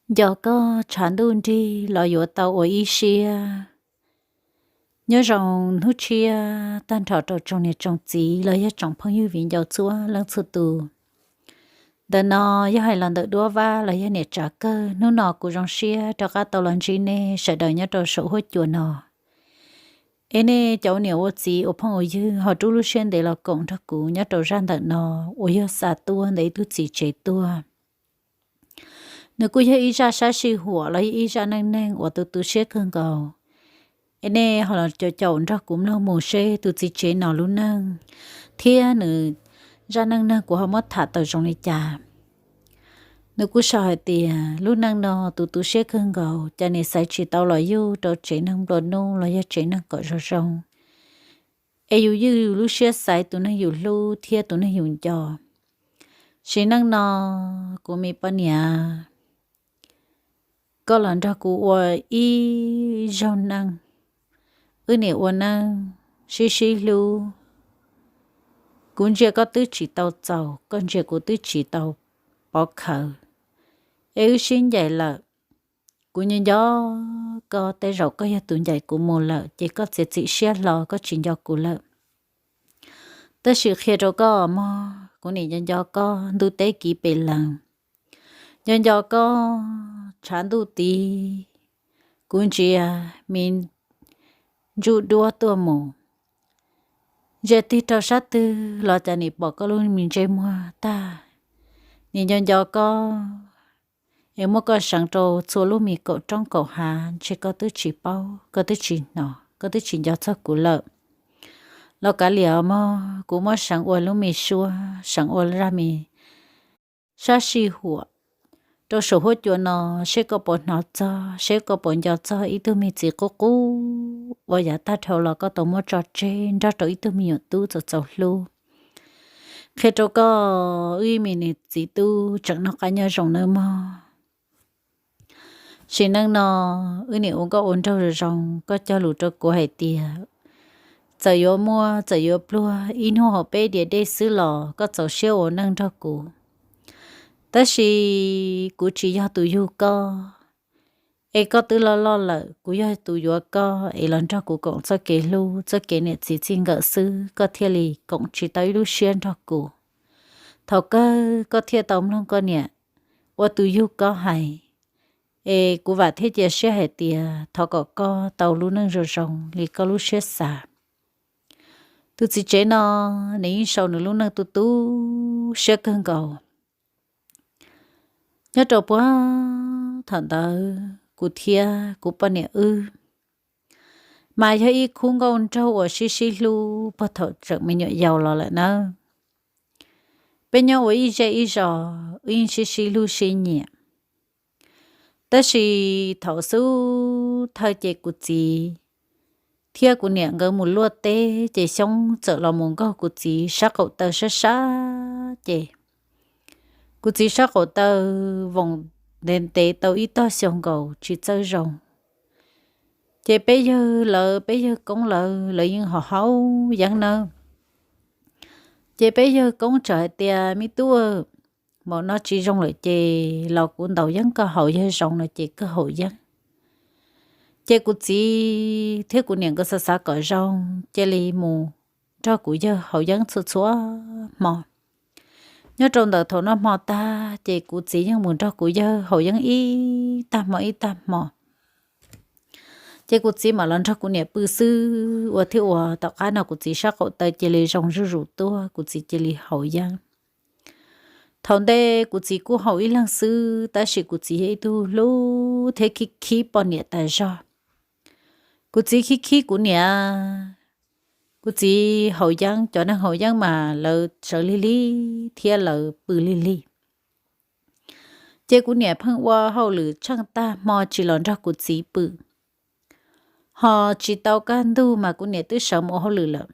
Nco koj tshav ntuj nrig los yuav tau ua ib siab. Nyob zoo hnub tshiab tag nrho rau tsoom niam tsoom txiv los yog tsoom phooj ywg viv ncaus txhua leej txhua tus. Ntawm no yog hais los ntawm duab vaj los yog niam tsav kawg, hnub no kuv zoo siab rov qab tau los ntsib nej sawv daws nyob rau saum huab cua no. Es nej cov ua niam ua txiv ua phooj ua ywg ho rub lub siab ntev los koom nrog kuv nyob rau zaj ntawm no uas yog xa tuaj ntawm ib tug txiv tsev tuaj. Nws kuj yog ib zaj sab sij huam los yog ib zaj neej neeg uas tu tu siab kawg nkaus. Es nej ho los caum caum nrog kuv mloog mus seb tus txiv tsev no lub neej thiab nws zaj neej neeg kuv ho muab tham tawm zoo li cas. Nws kuj sau hais tias lub neej no tu tu siab kawg nkaus, cas nim xaiv tsis tau los yug rau tsev neeg nplua nuj los yog tsev neeg kom zoo zoo. Es yus ywj yus lub siab xaiv tus neeg yus hlub thiab tus neeg yus nco. Sim neej no kuv me poj niam, koj los nrog kuv ua ib zaug neej, wb niam ua neej sib sib hlub. Kuv ntsia koj twb tsis tau txaus, koj ntsia kuv twb tsis tau pov khawv, es wb sib ncaim lawm. Kuv nco nco koj, tej zaum koj yog tus ncaim kuv mus lawm ces koj txiav txim siab hlo koj tsis nco kuv lawm. Tab sis qhia rau koj mog, kuv nim nco nco koj ntuj teb kiv pes lees, nco nco koj tshav ntuj tid, kuv ntsia me ntsuj duab tuaj mus, ntsia tig rau sab twg los cas nim pom koj lub me ntsej muag tag. Nim nco nco koj, es muab koj seev rau txhua lub me kaum roob kaum hav, ntshe koj twb tsis paub, koj twb tsis hnov, koj twb tsis nco txog kuv lawm. Los kav liam mog, kuv muab seev ua lub me suab, seev ua zaj me sab sij huam rau saum huab cua no, seb koj puas hnov txog, seb koj puas nco txog ib tug me txiv qub qub uas yav tag dhau los koj tau muab tso tseg nrog rau ib tug me nyuam tub txaus txaus hlub. Qhia rau koj, wb ib me niam txiv tub tseem noj qab nyob zoo nawb mog. Sim neej no wb niam ua nkauj ua nraug zoo zoo, koj cog lus rau kuv hais tias txawm yuav muaj txawm yuav pluag ib hnub hauv peb diav dej xwb los koj txaus siab ua neej nrog kuv. Tab sis kuv tsis yog tus yug koj, es koj twb loj loj lawm, kuv yog tus yuav koj es los nrog kuv koom txoj kev hlub txoj kev niam txiv txij nkawm xwb, koj thiaj li koom tsis tau ib lub siab nrog kuv. Thaum kawg koj thiaj tau mloog koj niam ua tus yug koj hais, es kuv vam thiab cia siab hais tias thov kom koj tau lub neej zoo zoo li koj lub siab xav. Tus txiv tsev no nws yeej sau nws lub neej tu tu siab kawg nkaus. Nyob rau puag thaum ntawd kuv thiab kuv poj niam wb mas yog ib khub nkauj nraug uas sib sib hlub puag thaum tseem me nyuam yaus los lawm nawb. Peb nyob ua ib zej ib zos, wb yeej sib sib hlub sib nyiam. Tab sis thaum xub thawj ces kuv txiv thiab kuv niam nkawd mus luaj teb ces Xyoob txawm los mus nkaug kuv txiv sab qaum taw sab sab ces kuv txiv sab qaum taw voos ntev ntev tau ib tog xyoo nkaus tsis txawj zoo. Ces peb yawg lawv, peb yawg koob lawv, lawv yeej haus haus yeeb nawb. Ces peb yawg koob txawm hais tias, me tub, maum no tsis zoo lawm ces los kuv ntaus yeeb koj haus, yog zoo no ces koj haus yeeb. Ces kuv txiv thiab kuv niam nkawd xav xav kom zoo, cia li mus nrog kuv yawg haus yeeb txhua txhua hmo. Nyob rau ntawm thaum noj hmo tag ces kuv txiv yeej mus nrog kuv yawg haus yeeb ib tag hmo ib tag hmo. Ces kuv txiv mam los nrog kuv niam pw xwb, ua thiab ua tom qab no kuv txiv sab qaum taw cia li zoo zuj zus tuaj, kuv txiv cia li haus yeeb. Thaum ntej kuv txiv kuj haus ib leeg xwb, tab sis kuv txiv yog ib tug hlub thiab khib khib poj niam tas zog. Kuv txiv khib khib kuv niam. Kuv txiv haus yeeb, cov neeg haus yeeb mas lawv sawv lig lig thiab lawv pw lig lig. Ces kuv niam pheej ua hauj lwm tsheej tag hmo tsis los nrog kuv txiv pw. Ho tsis tau kaj ntug mas kuv niam twb sawv mus ua hauj lwm lawm.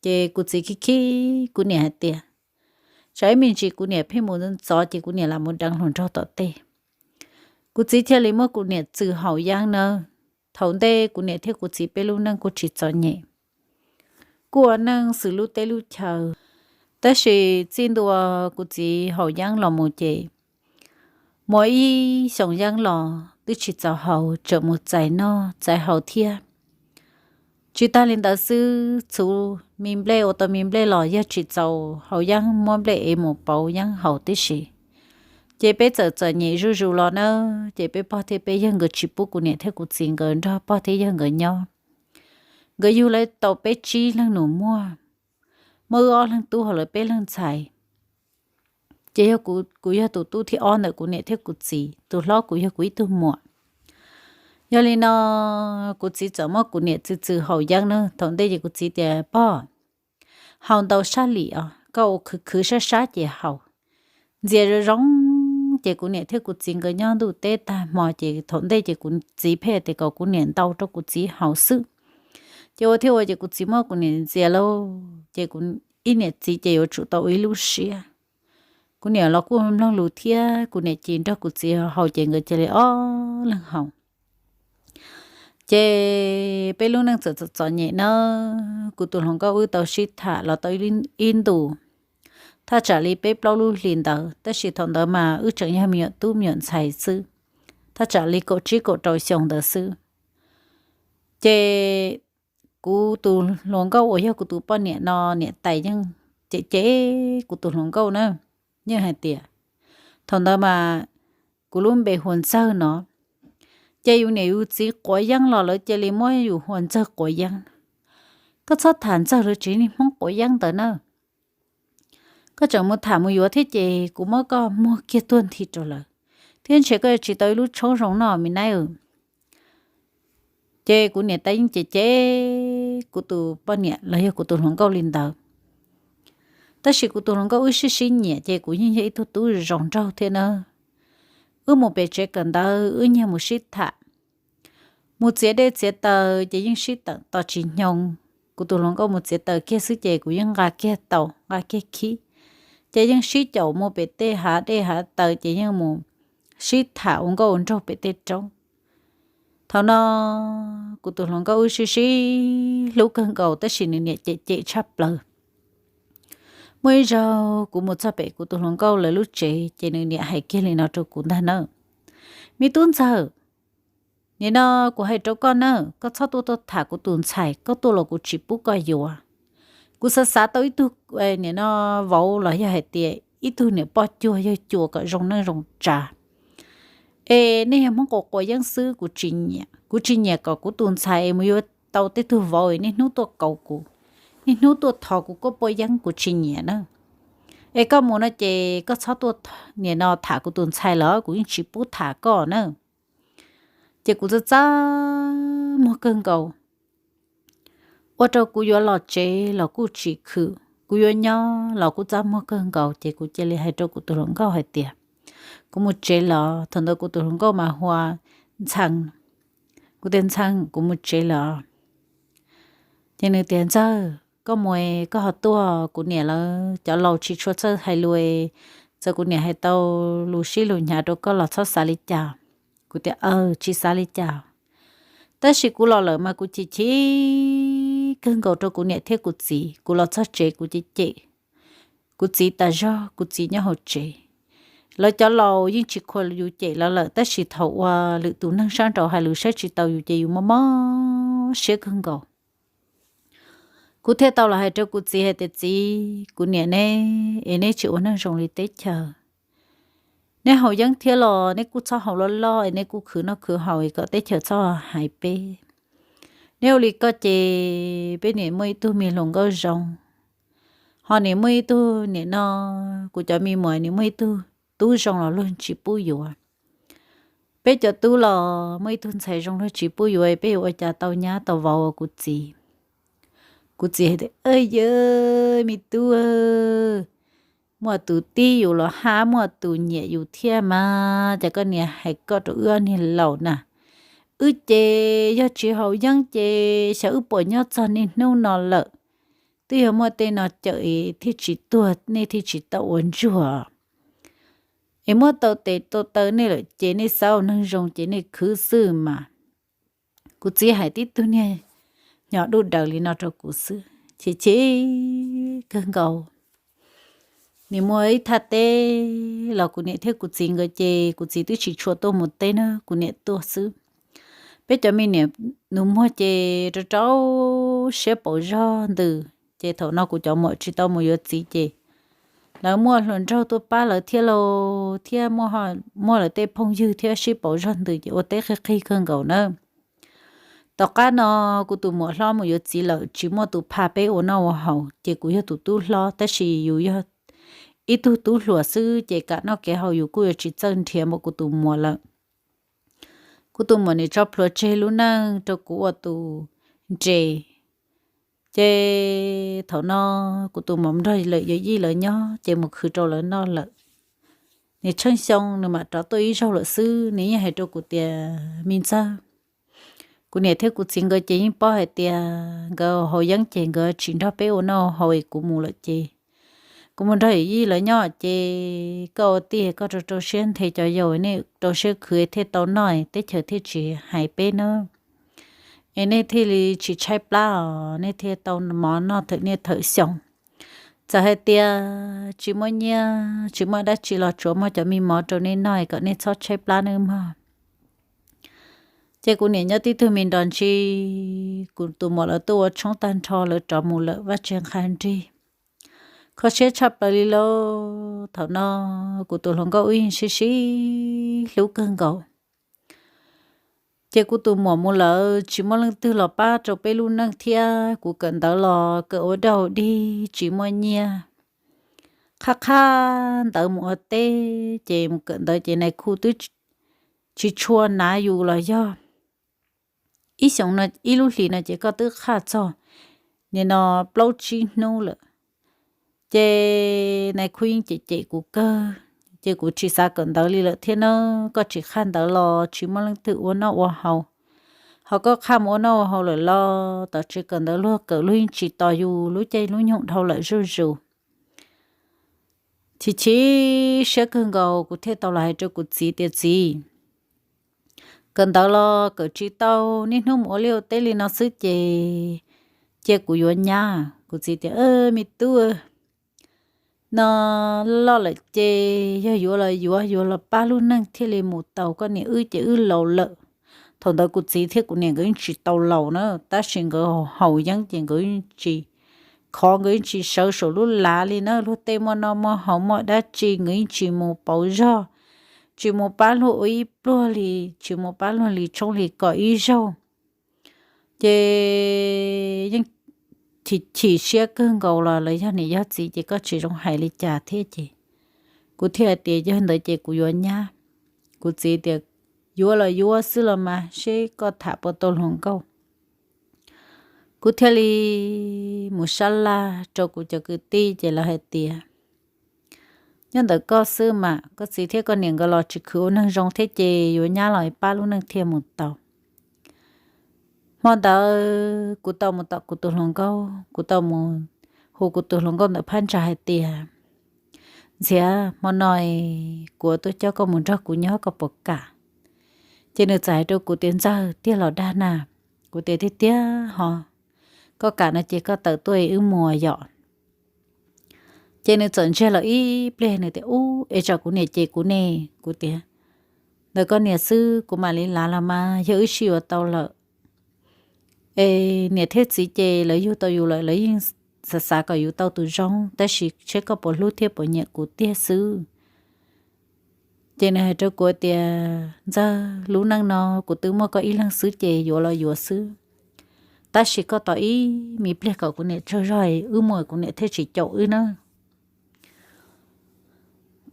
Ces kuv txiv khib khib kuv niam hais tias, tsam ib me ntsis kuv niam pheej mus ntxov ces kuv niam lam mus deev hluas nraug tom tej. Kuv txiv thiaj li muab kuv niam txwm haus yeeb nawb. Thaum ntej kuv niam thiab kuv txiv peb lub neej kuj tsis txom nyem, kuj ua neej xws lub teb lub chaw. Tab sis txij ntua kuv txiv haus yeeb los mus ces Muaj ib xyoo yeeb los twb tsis txaus haus, tseem mus txais noj txais haus thiab. Tsis tag li ntawd xwb, txhuv me nplej ua tau me nplej los yog tsis txaus haus yeeb, muab nplej ev mus pauv yeeb haus tib si. Ces peb txawm txom nyem zuj zus los na, ces peb pog thiab peb yawg nkawd tsis pub kuv niam thiab kuv txiv nkawd nrog pog thiab yawg nkawd nyob. Nkawd yug lawv tau peb tsib leeg nus muag, muaj wb ob leeg tub hos lawv peb leeg ntxhais. Ces yog kuv, kuv yog tus tub thib ob ntawm kuv niam thiab kuv txiv, tus hlob kuv yog kuv ib tug muam. Yog li no, kuv txiv txawm muab kuv niam txwm txwm haus yeeb na. Thaum ntej ces kuv txiv tias, Pog, haus ntau sab lim os, koj ua khwv khwv sab sab ces haus. Ntxias zoo zoo, ces kuv niam thiab kuv txiv nkawd nyob ntuj teb tag hmo, ces thaum ntej ces kuv txiv pheej tias kom kuv niam ntaus rau kuv txiv haus xwb. Ces ua thiab ua ces kuv txiv muab kuv niam ntxias lauj, ces kuv ib niam txiv ces yuav tsum tau ua ib lub siab. Kuv niam los kuj mloog lus thiab, kuv niam ces nrog kuv txiv haus ces nkawd cia li ob leeg haus. Ces peb lub neej txawm txom txom nyem na, kuv tus hluas nkauj wb tau sib tham los tau ib ntus, thaj tsam li peb plaub lub hlis ntawd, tab sis thaum ntawd mas wb tseem yog me nyuam tub me nyuam ntxhais xwb, thaj tsam li kaum tsib kaum rau xyoo ntawd xwb. Ces kuv tus hluas nkauj uas yog kuv tus poj niam no niam tais yeej cem cem kuv tus hluas nkauj na, yeej hais tias, thaum ntawd mas kuv lub npe hu ua Ntxawg no, ces yus niam yus txiv quav yeeb los lawv cia li muab yus hu ua Ntxawg quav yeeb. Koj txhob tham Ntxawg, lawv tsis niaj Hmoob quav yeeb ntawd na. Koj tseem mus tham mus yuav thiab ces kuv muab koj muag kiag tuag nthi rau lawv, thiab ntshe koj yuav tsis tau ib lub tshoob zoo noj me nab. Ces kuv niam tais yeej cem cem kuv tus poj niam los yog kuv tus hluas nkauj li ntawd. Tab sis kuv tus hluas nkauj wb sib sib nyiam ces kuv yeej yog ib tug tub zoo nraug thiab na. Wb mus pem tsev kawm ntawv wb nyiag mus sib tham, mus txiav dej txiav taws ces yeej sib tawm tos tsis nyoo. Kuv tus hluas nkauj mus txiav taws kiag xwb ces kuv yeej nqa kiag tau nqa kiag khib, ces yeej sib caum mus pem tej hav dej hav taws ces yeej mus sib tham ua nkauj ua nraug pem tej roob. Thaum no kuv tus hluas nkauj wb sib sib hlub kawg nkaus tab sis nws niam cem cem tshaj plaws. Muaj ib zaug kuv mus txog pem kuv tus hluas nkauj lawv lub tsev ces nws niam hais kiag li no rau kuv ntag na, Me tub Ntxawg, nim no kuv hais rau koj na, koj txhob tuaj tuaj tham kuv tus ntxhais, koj tuaj los kuv tsis pub koj yuav. Kuv xav xav tau ib tug, nim no vauv los yog hais tias ib tug niam poj cuag yawg cuas kom zoo neej zoo tsa. Es nej yog Hmoob quav quav yeeb xwb, kuv tsis nyiam, kuv tsis nyiam kom kuv tus ntxhais es mus yuav tau tej tug vauv es niaj hnub tuaj kauv kuv, niaj hnub tuaj thov kuv koj poj yeeb, kuv tsis nyiam na. Es koj mus no ces koj txhob tuaj, nim no tham kuv tus ntxhais los kuv yeej tsis pub tham koj na. Ces kuv txaj txaj muag kawg nkaus, ua rau kuv yuav los tsev los kuj tsis khwm, kuv yuav nyob los kuj txaj muag kawg nkaus. Ces kuv cia li hais rau kuv tus hluas nkauj hais tias, Kuv mus tsev los. Thaum ntawd kuv tus hluas nkauj mas hu ua Ntxhee. Kuv tias, Ntxhee, kuv mus tsev los. Ces nws tias, Ntxawg, koj mus es koj ho tuaj, kuv niam lawv cov laus tsis tshua txawj hais lus, txawm kuv niam hais tau lus sib lus hnyav rau koj los txhob xav li cas. Kuv tias, Aws, tsis xav li cas. Tab sis kuv los lawm mas kuv chim chim kawg nkaus rau kuv niam thiab kuv txiv. Kuv los txog tsev kuv cem cem kuv txiv tas zog, kuv txiv nyob hauv tsev. Lawv cov laus yeej tsis khuam yus cem lawv lawm, tab sis thaum uas lwm tus neeg sab nraud hais lus saib tsis taus yus ces yus mob mob siab kawg nkaus. Kuv thiaj tau los hais rau kuv txiv hais tias, Txiv, kuv niam neb es neb tsis ua neej zoo li teb chaws. Neb haus yeeb thiab los neb kuj txhob haus loj loj es neb kuj khwv noj khwv haus es kom teb chaws txhob hais peb. Neb ua li koj ces peb niam muaj ib tug me hluas nkauj zoo, ho nim muaj ib tug nim no, kuv cov me muam nim muaj ib tug tub zoo los luag tsis pub yuav. Peb cov tub los muaj ib tug ntxhais zoo luag tsis pub yuav, peb yuav ua cas tau nyab tau vauv ua kuv txiv. Kuv txiv hais tias, Yawg, me tub, muaj tus tib yus los hab muaj tus nyiam yus thiab mas, cas koj niam hais koj rau wb ob niag laus na. Wb ces yog tsis haus yeeb ces xyov wb puas nyob txog niaj hnub no lawm. Twb yog muaj tej no cawm es thiaj tsis tuag, nej thiaj tsis tau ua ntsuag. Es muab tau tes tau taw nej lawm ces nej xav ua neeg zoo ces nej khwv xwb mas. Kuv txiv hais tib tug niag hnyos duj daws li no rau kuv xwb, chim chim kawg nkaus. Nim muaj ib thaj teb los kuv niam thiab kuv txiv nkawd ces kuv txiv twb tsis tshua tuaj mus teb na, kuv niam tuaj xwb. Peb cov me niam nus muag ces rau rau siab pauv zog ntws, ces thaum no kuv cov muam tsis tau mus yuav txiv ces lawv muaj hluas nraug tuaj pab lawv thiab lauj, thiab muaj lawv tej phooj ywg thiab sib pauv zog ntws ces ua teb qig qig kawg nkaus na. Tom qab no kuv tus muam hlob mus yuav txiv lawm tsis muaj tus pha peb ua noj ua haus ces kuv yog tus tub hlob tab sis yus yog ib tug tub hluas xwb ces kam noj kev haus yus kuj yuav tsis txawj nrhiav npaum kuv tus muam lawm. Kuv tus muam nim tso plhuav tseg lub neej rau kuv ua tus nres. Ces thaum no kuv tus muam nrog lawm yawm yij lawv nyob ces mus khwv rau lawv noj lawm. Nim tsheej xyoo nws mam rov tuaj ib zaug lawm xwb, nws yeej hais rau kuv tias, Me Ntxawg, kuv niam thiab kuv txiv nkawd ces yeej paub hais tias nkawd haus yeeb ces nkawd tsis nrog peb ua noj haus es kuv mus lawm ces kuv mus nrog yawm yij lawv nyob ces koj ua tij koj rau rau siab nthe cov yau, nej rau siab khwv thiaj tau noj, teb chaws thiaj tsis hais peb na. Es nej thiaj li tsis tshaib plab os, nej thiaj tau mov noj thawm niaj thawm xyoo. Txawm hais tias tsis muaj nyiaj tsis muaj dab tsi los tsuav muaj cov me mov rau nej noj kom nej txhob tshaib plab nawb mog. Ces kuv niam nyob tib tug me nrog ntsis, kuv tus muam lawv tuaj ua tshoob tag nrho lawv rov mus lawm vaj tse nqha nrig. Kho siab tshaj plaws li lauj. Thaum no kuv tus hluas nkauj wb yeej sib sib hlub kawg nkaus. Ces kuv tus muam mus lawm tsis muaj leej twg los pab rau peb lub neej thiab, kuv kawm ntawv los kawm ua daj ua dig tsis muaj nyiaj. Qhab qhab ntawd mus ua teb ces mus kawm ntawv ces nais khu twb tsis tshua hnav yus los yog ib xyoos no ib lub hlis no ces koj twb qhaj txog nim no plaub tsib hnub lawm. Ces nais khu yeej cem cem kuv kawg, ces kuv tsis xav kawm ntawv li lawm thiab na. Koj tsis qhaj ntawv los tsis muaj leej twg ua noj ua haus, ho koj qhaj mus ua noj ua haus lawm los tom tsev kawm ntawv luag kawm luag yeej tsis tos yus, lub caij lub nyoog dhau lawm zuj zus. Chim chim siab kawg nkaus kuv thiaj tau los hais rau kuv txiv tias, Txiv, kawm ntawv los kawm tsis tau, niaj hnub mus ua liaj ua teb li no xwb ces cia kuv yuav nyab. Kuv txiv tias, Me tub, no loj loj lawm ces yog yuav los yuav, yuav los pab lub neej thiaj li mus tau, koj niam wb ces wb laus lawm. Thaum ntawd kuv txiv thiab kuv niam nkawd yeej tsis tau laus na, tab sis nkawd haus yeeb ces nkawd yeej tsis khov, nkawd yeej tsis sawv saum lub lav li na. Luag tej muaj noj muaj haus muaj dab tsi nkawd yeej tsis mus pauv zog, tsis mus pab luag ua ib pluag li, tsis mus pab luag li tshoob li kos ib zaug. Ces yeej chim chim siab kawg nkaus los lawv yog niam yog txiv ces koj tsis zoo hais li cas thiab ces kuv thiaj hais tias, Yog ntawd ces kuv yuav nyab. Kuv txiv tias, Yuav los yuav xwb los mas, seb koj tham puas tau hluas nkauj. Kuv thiaj li mus sab laj rau kuv cov kwv tij ces lawv hais tias, Nyob ntawm koj xwb mas, koj txiv thiab koj niam nkawd los tsis khwv ua neeg zoo thiab ces yuav nyab los pab lub neej thiaj mus tau. Hmo ntawd kuv tau mus tom kuv tus hluas nkauj, kuv tau mus hu kuv tus hluas nkauj ntawm phab ntsa hais tias, Ntxhiav, hmo no kuv tuaj coj koj mus nrog kuv nyob koj puas kam? Ces nws txawm hais rau kuv tias, Ntxawg, tiag los dag na? Kuv tias, Tiag tiag ho, koj kam no ces koj tawm tuaj wb mus yom. Ces nws txawm ntsiag los ib pliag nws tias, Ub, es tsam kuv niam cem kuv ne? Kuv tias, Ntawm koj niam xwb kuv mam li lav los mas, yog wb sib yuav tau lawm es niam thiab txiv ces lawv yug tau yus lawm lawv yeej xav xav kom yus tau tus zoo, tab sis seb koj puas hlub thiab puas nyiam kuv tiag xwb. Ces nws hais rau kuv tias, Ntxawg, lub neej no kuv twb muaj koj ib leeg xwb ces yuav los yuav xwb, tab sis koj tos ib me pliag kom kuv niam tsaug zog wb mus kuv niam thiaj tsis caum wb na.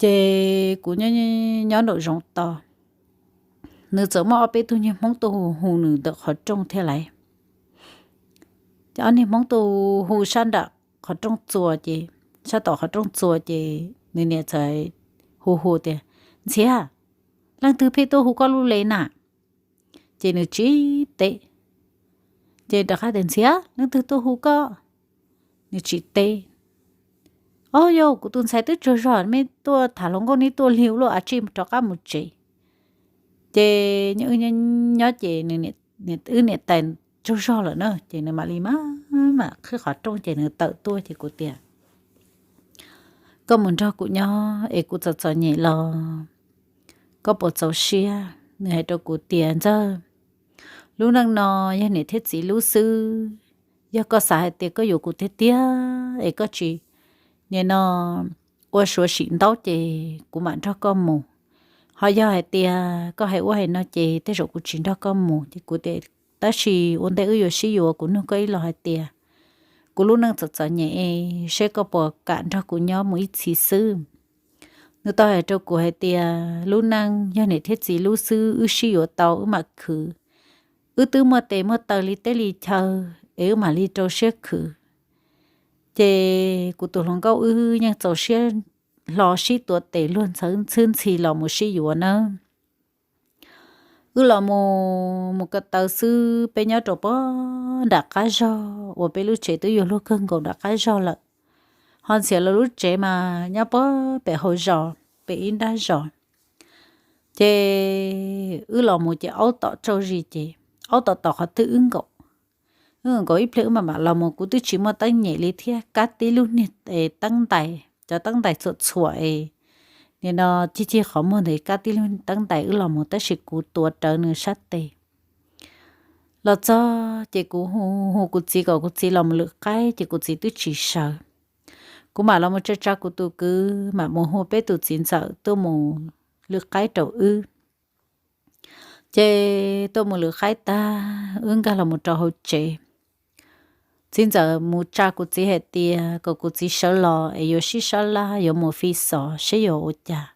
Ces kuv nyob nraum zoov tos, nws txawm muaj ob peb tug niag Hmoob tuaj hu hu nws ntawm qhov rooj thiab lauj. Ces ob niag Hmoob tuaj hu hu sab nram qhov rooj txuas ces, sab tom qhov rooj txuas ces nws niam txawm hu hu tias, Ntxhiav, leej twg pheej tuaj hu koj lub le na? Ces nws tsis teb. Ces rov qab tias, Ntxhiav, leej twg tuaj hu koj? Nws tsis teb. Ob, yog kuv tus ntxhais twb tsaug zog, neb tuaj tham hluas nkauj neb tuaj lig ua luaj, a tsij rov qab mus tsev. Ces nyob ces wb niam tais tsaug zog lawm na, ces nws mam li mam mam qhib qhov rooj ces nws tawm tuaj ces kuv tias, koj mus nrog kuv nyob es kuv txom txom nyem los koj puas txaus siab? Nws hais rau kuv tias, Ntxawg, lub neej no yog niam thiab txiv lub xwb. Yog koj xav hais tias koj yuav kuv tiag tiag es koj tsis nim no ua suav sim ntaub ces kuv mam nrog koj mus. Ho yog hais tias koj hais ua hais no ces tej zaum kuv tsis nrog koj mus. Ces kuv tias, Tab sis ua ntej wb yuav sib yuav, kuv nug koj ib los hais tias kuv lub neej txom txom nyem, seb koj puas kam nrog kuv nyob mus ib txhis xwb? Nws tau hais rau kuv hais tias, Lub neej yog niam thiab txiv lub xwb, wb sib yuav tau wb mam khwv. Wb twb muaj tes muaj taw li teb li chaw es wb mam li rau siab khwv. Ces kuv tus hluas nkauj wb yeej txaus siab hlo sib tuav tes luag ntxhawb ntxhwb ntxhi los mus sib yuav nawb. Wb los mus mus ko taw xwb, peb nyob rau pob nram qab zog uas peb lub tsev twb yuav luag kawg nkaus nram qab zog lawm. Ho ntxhias lawv lub tsev mas nyob pob pem hauv zos, pem ib nrab zos. Ces wb los mus ces aub tom tsauj zis ces aub tom tom qhov twg wb nkaum. Wb nkaum ib pliag wb mam mam los mus, kuv twb tsis muaj teeb nyem li thiab, kab tib lub niag teeb ntais, cov teeb ntais txhuam txhuam es nim no cig cig qhov muag ntawd, kab tib lub teeb ntais wb los mus tab sis kuv tuav rawv nws sab tes. Los txog ces kuv hu hu kuv txiv kom kuv txiv los mus lwm qaib ces kuv txiv twb tsis sawv. Kuv mam los mus tsa tsa kuv tus kwv, mam mus hu peb tus txiv ntxawm tuaj mus lwm qaib rau wb. Ces tuaj mus lwm qaib tag, wb nkag los mus rau hauv tsev. Txiv ntxawm mus tsa kuv txiv hais tias kom kuv txiv sawv los es yuav sib sab laj, yuav mus fi xov seb yuav ua cas.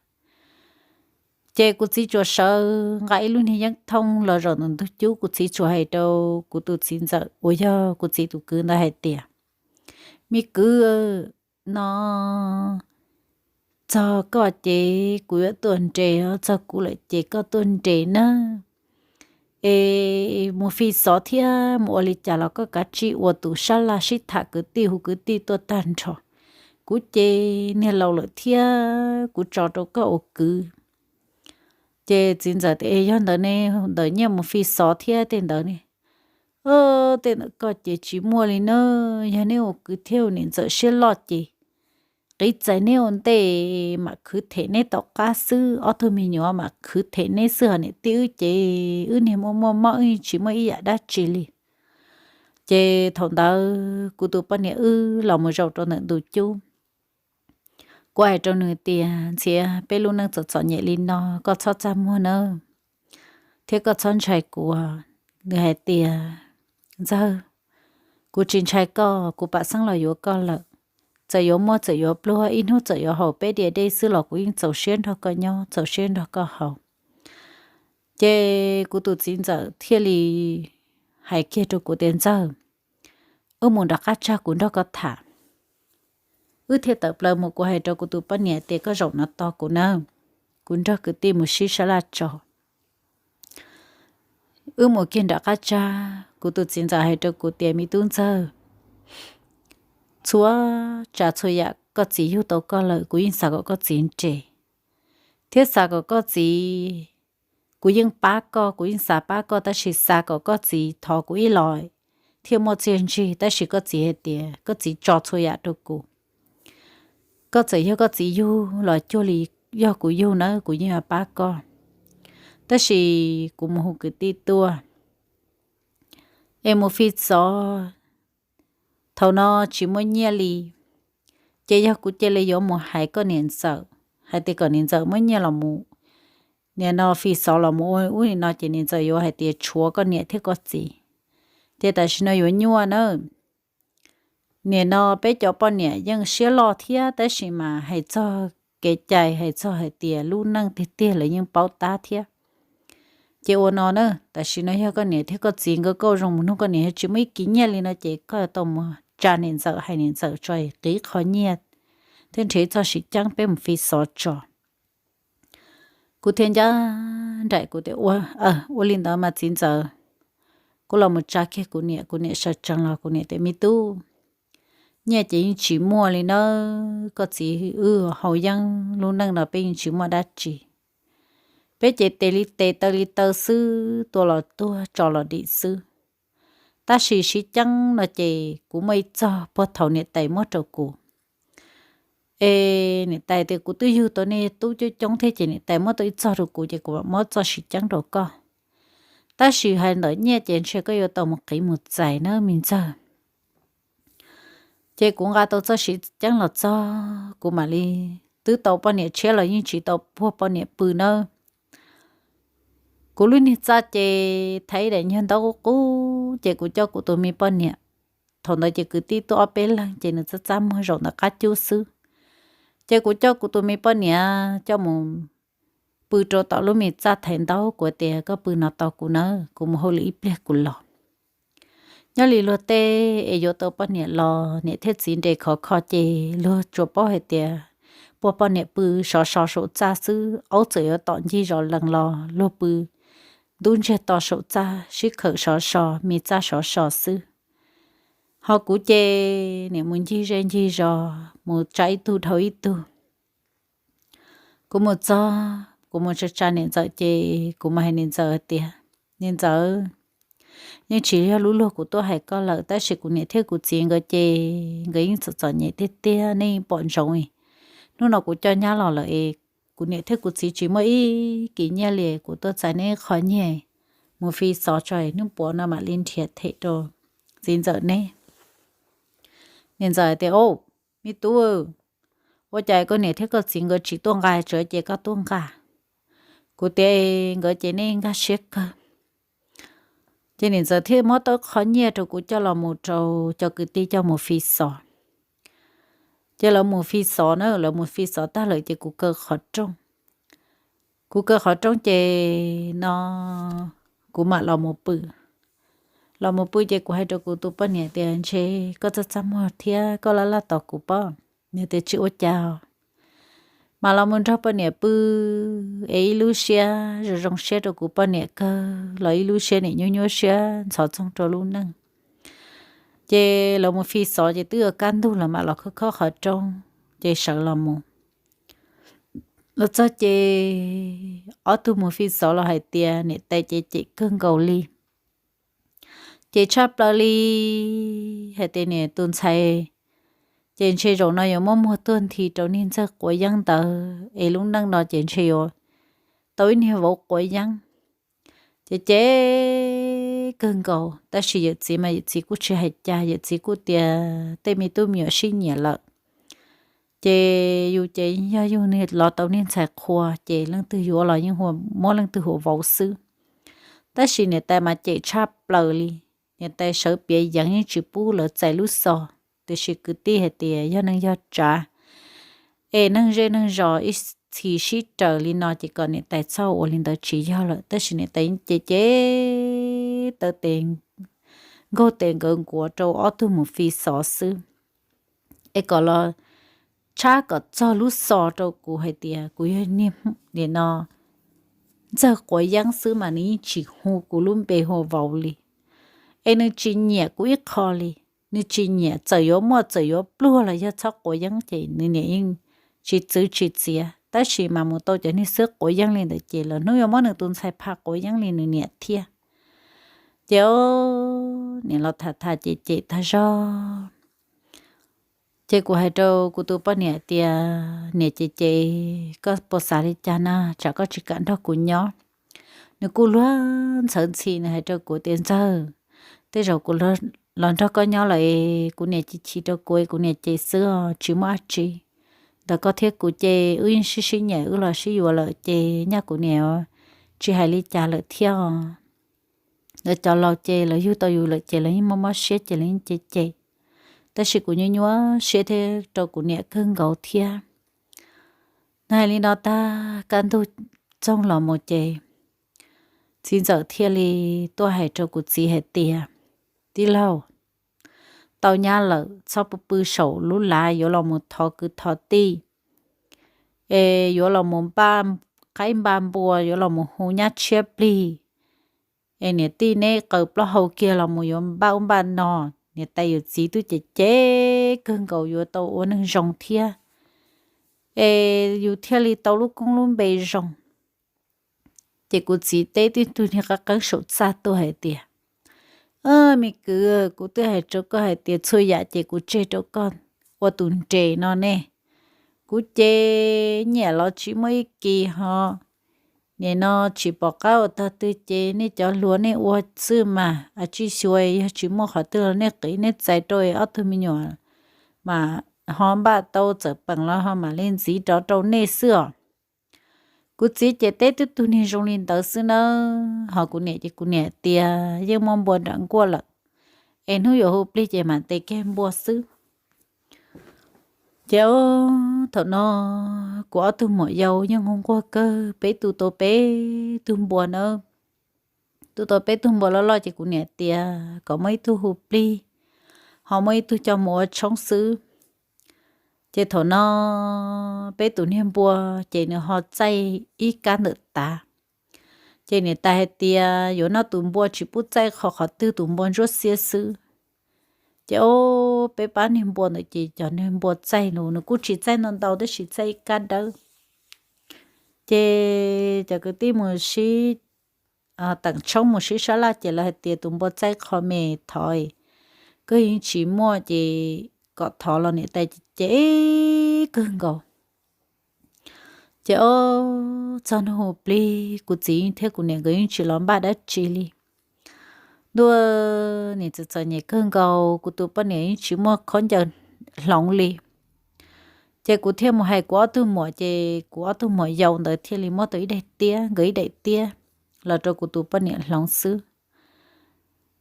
Ces kuv txiv tsuas sawv nqa ib lub niag yeeb thooj los zaum ntawm ntug cub, kuv txiv tsuas hais rau kuv tus txiv ntxawm uas yog kuv txiv tus kwv ntawd hais tias, Me kwv, no txog koj ces kuv yuav tuaj nres, txog kuv lawm ces koj tuaj nres nawb. Es mus fi xov thiab mus ua li cas los koj kav tsij ua tus sab laj sib tham kwv tij, hu kwv tij tuaj tag nrho. Kuv ces niag laus lawm thiab, kuv tso rau koj ua kwv. Ces txiv ntxawm tias, Es yog ntawd ne, ntawm nyiaj mus fi xov thiab tej ntawd ne? Tej ntawm koj ces tsis muaj li na. Yog neb ua kwv thiab ua niam ntxawm siab loj ces qiv txais neb ua ntej, mam khwv them neb tom qab xwb. Ob tug me nyuam mam khwv them neb xwb, ho niam tij wb ces wb niag muaj muaj mob, wb tsis muaj ib yam dab tsi li. Ces thaum ntawd kuv tus poj niam wb los mus zaum rau ntawm ntug cub. Kuv hais rau nws tias, Ntxhias, peb lub neej txom txom nyem li no, koj txhob txaj muag nawb. Thiab koj txhob ntshai kuv. Nws hais tias, Ntxawg, kuv tsis ntshai koj, kuv pam xeeb los yuav koj lawm. Txawm yuav muaj txawm yuav pluag, ib hnub txawm yuav haus peb diav dej xwb los kuv yeej txaus siab nrog koj nyob, txaus siab nrog koj haus. Ces kuv tus txiv ntxawm thiaj li hais kiag rau kuv tias, Ntxawg, wb mus nram qab tsag kuv nrog koj tham. Wb thiaj tawm plaws mus, kuv hais rau kuv tus poj niam tias, Koj zaum no tos kuv nawb, kuv nrog kwv tij mus sib sab laj tso. Wb mus kiag nram qab tsag, kuv tus txiv ntxawm hais rau kuv tias, Me tub Ntxawg, txhua tsav txhua yam koj txiv yug tau koj lawm, kuv yeej xav kom koj txiv nres, thiab xav kom koj txiv, kuv yeej pab koj, kuv yeej xav pab koj, tab sis xav kom koj txiv thov kuv ib los thiaj muaj txiaj ntsig, tab sis koj txiv hais tias koj txiv tso txhua yam rau kuv. Koj txawm yog koj txiv yug los cuag li yog kuv yug na, kuv yeej yuav pab koj, tab sis kuv mus hu kwv tij tuaj es mus fi xov, thaum no tsis muaj nyiaj li. Ces yog kuv cia li yuav mus hais koj niam ntxawm hais tias kom niam ntxawm muab nyiaj los mus, nim no fi xov los mus ua ub li no ces niam ntxawm yuav hais tias tshuav koj niam thiab koj txiv. Ces tam sim no yuav nyuaj na. Nim no peb cov poj niam yeej siab loj thiab, tab sis mas hais txog kev cai, hais txog hais tias lub neej tiag tiag lawv yeej paub tab thiab. Ces ua no na, tam sim no yog koj niam thiab koj txiv nkawd kauj zoo mus nug koj niam, yog tsis muaj ib kis nyiaj li no ces koj tau mus tsa niam ntxawm, hais niam ntxawm tso qiv qho nyiaj thiab nrhiav txoj siv ceeb peb mus fi xov tso. Kuv thiaj ncaj nraim kuv tias, Ua, ua li ntawd mas txiv ntxawm. Kuv los mus tsa kiag kuv niam, kuv niam sawv tsees los kuv niam tias, Me tub, nyiaj ces yeej tsis muaj li nawb, koj txiv wb haus yeeb, lub neej no peb yeej tsis muaj dab tsi. Peb ces tes li tes taw li taw xwb, tua los tuag tso los dim xwb. Tab sis siv ceeb no ces kuv muaj ib txog puag thaum niam tais muab rau kuv. Es niam tais tias, kuv twb yug tau nej tub coob coob thiab ces niam tais muab tau ib txoj rau kuv ces kuv mam muab txoj siv ceeb rau koj. Tab sis hais ntawm nyiaj ces ntshe koj yuav tau mus qiv mus txais nawb me ntxawg. Ces kuv nqa tau txoj siv ceeb los txog kuv mam li, twb tau poj niam tshiab los yeej tsis tau puag poj niam pw nawb. Kuv lub niag txaj ces thaiv daim nyuag ntaub qub qub ces kuv coj kuv tus me poj niam, thaum ntawd ces kwv tij tuaj ob peb leeg ces nws txaj txaj muag zaum ntawm qab cub xwb. Ces kuv coj kuv tus me poj niam coj mus pw rau tom lub me txaj thaiv ntaub, kuv tias koj pw no tos kuv nawb, kuv mus hauj lwm ib pliag kuv los. Nyob li luag tej es yuav tau poj niam los niam thiab txiv nres khov kho ces luag tsuas paub hais tias puag poj niam pw sov so saum txaj xwb, aub txawm yuav tom ncig zos lees los luag pw ntub ntsiag to saum txaj sib khawm sov so, me txaj sov so xwb. Ho kuv ces niam mus ncig zej ncig zos mus tsa ib tug dhau ib tug. Kuv mus txog, kuv mus tsa tsa niam ntxawm ces kuv mus hais niam ntxawm tias, niam ntxawm, yeej tsis yog lub luag kuv tuaj hais koj lawm, tab sis kuv niam thiab kuv txiv nkawd ces nkawd yeej txom txom nyem tiag tiag, nej yeej pom ntsoov. Hnub no kuv coj nyab los lawm es kuv niam thiab kuv txiv tsis muaj ib kis nyiaj li, kuv tuaj txais neb qho nyiaj mus fi xov tso, hnub puav no mam li nrhiav them rau txiv ntxawm neb. Niam ntxawm tias, me tub, ua cas koj niam thiab koj txiv nkawd tsis tuaj nqa, tsuav ces koj tuaj nqa? Kuv tias, nkawd ces nej nkag siab kawg. Ces niam ntxawm thiaj muab tau qho nyiaj rau kuv coj los mus rau cov kwv tij coj mus fi xov. Ces lawv mus fi xov na, lawv mus fi xov tag lawm ces kuv kaw qhov rooj. Kuv kaw qhov rooj ces no kuv mam los mus pw. Los mus pw ces kuv hais rau kuv tus poj niam tias, ntshe koj txaj txaj muag thiab koj laj laj tos kuv pob. Nws tias tsis ua cas. Mas los mus nrog poj niam pw es ib lub siab zoo zoo siab rau kuv poj niam kawg los ib lub siab niam nyuaj nyuaj siab ntxhov txoog rau lub neej. Ces lawv mus fi xov ces twb yuav kaj ntug los mam los khob khob qhov rooj ces sawv los mus. Los txog ces ob tug mus fi xov los hais tias niam tais ces cem kawg nkaus li. Ces tshaj plaws li hais tias niam tus ntxhais ces ntshe zaum no yuav muab muag tuag nthi rau niag ntxawg quav yeeb ntawd es lub neej no ces ntshe yuav tau ib niag vauv quav yeeb. Ces cem kawg nkaus, tab sis yawm txiv mas yawm txiv kuj tsis hais cas, yawm txiv kuj tias tej me tub me nyuam sib nyiam lawm ces yus ces yog yus los tau niag ntxhais qhua ces leej twg yuav los yeej muab leej twg ua vauv xwb. Tab sis niam tais mas cem tshaj plaws li, niam tais sawv piav yeev yeej tsis pub lawv txais lub xov, tiam sis kwv tij hais tias yog neej yog tsav es neeg zej neeg zos ib txhis sib raws li no ces kom niam tais txhob ua li ntawd tsis yog lawm, tab sis niam tais yeej cem cem taw tes nkaug tes nkawd nkuav rau ob tug mus fi xov xwb. Es kom los tshab kom txog lub xov rau kuv hais tias kuv yog niag no ntxawg quav yeeb xwb mas nws yeej tsis hu kuv lub npe hu vauv li. Es nws tsis nyiam kuv ib qho li, nws tsis nyiam, txawm yuav muaj txawm yuav pluag los yog txhob quav yeeb ces nws niam yeej tsis txwv tsis txiav, tab sis mas mus tau cov niag xwb quav yeeb li ntawd ces lawv hnub yuav muab nws tus ntxhais pha quav yeeb li nws niam thiab. Ces niam los tham tham cem cem tag zog. Ces kuv hais rau kuv tus poj niam tias, niam cem cem, koj puas xav li cas na, tsam koj tsis kam nrog kuv nyob? Nws kuj luag ntxhawv ntxhi, nws hais rau kuv tias, ntxawg, tej zaum kuv los nrog koj nyob lawm es kuv niam cem chim rau kuv, kuv niam cem xwb os, tsis muaj dab tsi. Ntawm koj thiab kuv ces wb yeej sib sib nyiam, wb los sib yuav lawm ces nyaj kuv niam tsis hais li cas lawm thiab os. Lawv cov laus ces lawv yug tau yus lawm ces lawv yeej mob mob siab ces lawv yeej cem cem. Tab sis kuv nyuaj nyuaj siab thiab rau kuv niam kawg nkaus thiab. Nws hais li no tag kaj ntug txoog los mus ces txiv ntxawm thiaj li tuaj hais rau kuv txiv hais tias, tij laug, tau nyab lawm txhob pw pw saum lub lav, yuav los mus thov kwv thov tij, es yuav los mus npaj qaib npaj npua, yuav los mus hu nyab tshiab plig, es niam tij neb qaws plaub hau kiag los mus yuav npaj ub npaj no. Niam tais yawm txiv twb cem cem kawg nkaus, yuav tau ua neeg zoo thiab, es yus thiaj li tau lub koob lub npe zoo. Ces kuv txiv teb tib tug niag qab qeeb saum txaj tuaj hais tias, me kwv, kuv twb hais rau koj hais tias txhua yam ces kuv tseg rau koj ua tus nres no ne. Kuv ces nyiam los tsis muaj ib kis ho, nim no tsis pom qab ua tog twg ces nej cov hluas nej ua xwb mas, a tsij xyuas yog tsis muaj qhov twg los nej qiv nej txais rau es ob tug me nyuam mas ho npaj tau txawm peem los ho mam li ntxiv rov rau nej xwb os. Kuv txiv ces teb twb tug niag zoo li ntawd xwb nawb, ho kuv niam ces kuv niam tias yeej muaj npua nram nkuaj lawm, es hnub yuav hu plig ces mam ntes kiag npua xwb. Ces thaum no kuv ob tug muam yau yeej nquag nquag kawg, peb tu tau peb tug npua na. Tu tau peb tug npua loj loj ces kuv niam tias kom muab ib tug hu plig, ho muab ib tug coj mus ua tshoob xwb. Ces thaum no peb tus niag npua ces nws ho txaij ib kab ntawm tav. Ces niam tais hais tias yuav noj tus npua tsis pub txaij qhov, qhov twg tus npua ntsuab xiab xwb. Ces o, peb pab niag npua ntawd ces cov niag npua txaij los nws kuj tsis txaij ntau ntau tab sis txaij ib kab dawb. Ces cov kwv tij mus sib, teem tshoob mus sib sab laj ces lawv hais tias tus npua txaij qho me thov, koj yeej tsis muaj ces kom thov los niam tais ces kawg nkaus. Ces o, txog hnub hu plig kuv txiv thiab kuv niam nkawd yeej tsis los npaj dab tsi li. Ntuj, nim txawm txom nyem kawg nkaus, kuv tus poj niam yeej tsis muaj khaub ncaws hloov li. Ces kuv thiaj mus hais kuv ob tug muam, ces kuv ob tug muam yau ntawd thiaj li muab tau ib daim tiab, nkawd ib daim tiab los rau kuv tus poj niam hloov xwb.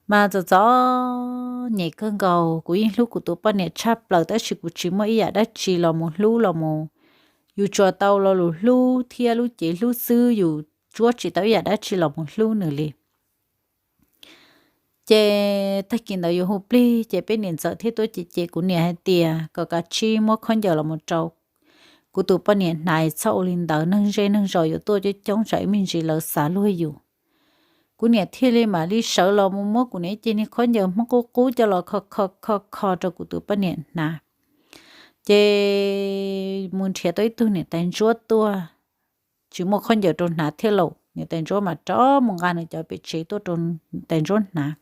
Mas txom txom nyem kawg nkaus, kuv yeej hlub kuv tus poj niam tshaj plaws tab sis kuv tsis muaj ib yam dab tsi los mus hlub los mus, yus tsuas tau lo lus hlub thiab lub cev hlub xwb, yus tsuab tsis tau ib yam dab tsi los mus hlub nws li. Ces tag kis ntawd yuav hu plig ces peb niam ntxawm thiaj tuaj cem cem kuv niam hais tias kom kav tsij muab khaub ncaws los mus rau kuv tus poj niam hnav, txhob ua li ntawd, neeg zej neeg zos yuav tuaj coob coob tsam ib me ntsis lawv xav luag yus. Kuv niam thiaj li mam li sawv los mus muab kuv niam ib ce niag khaub ncaws Hmoob qub qub coj los kho kho kho kho rau kuv tus poj niam hnav. Ces mus nrhiav tau ib tug niam tais ntsuab tuaj, tsis muaj khaub ncaws rau hnav thiab lauj, niam tais ntsuab mam rov mus nqa nws cov pem tsev tuaj rau niam tais ntsuab hnav.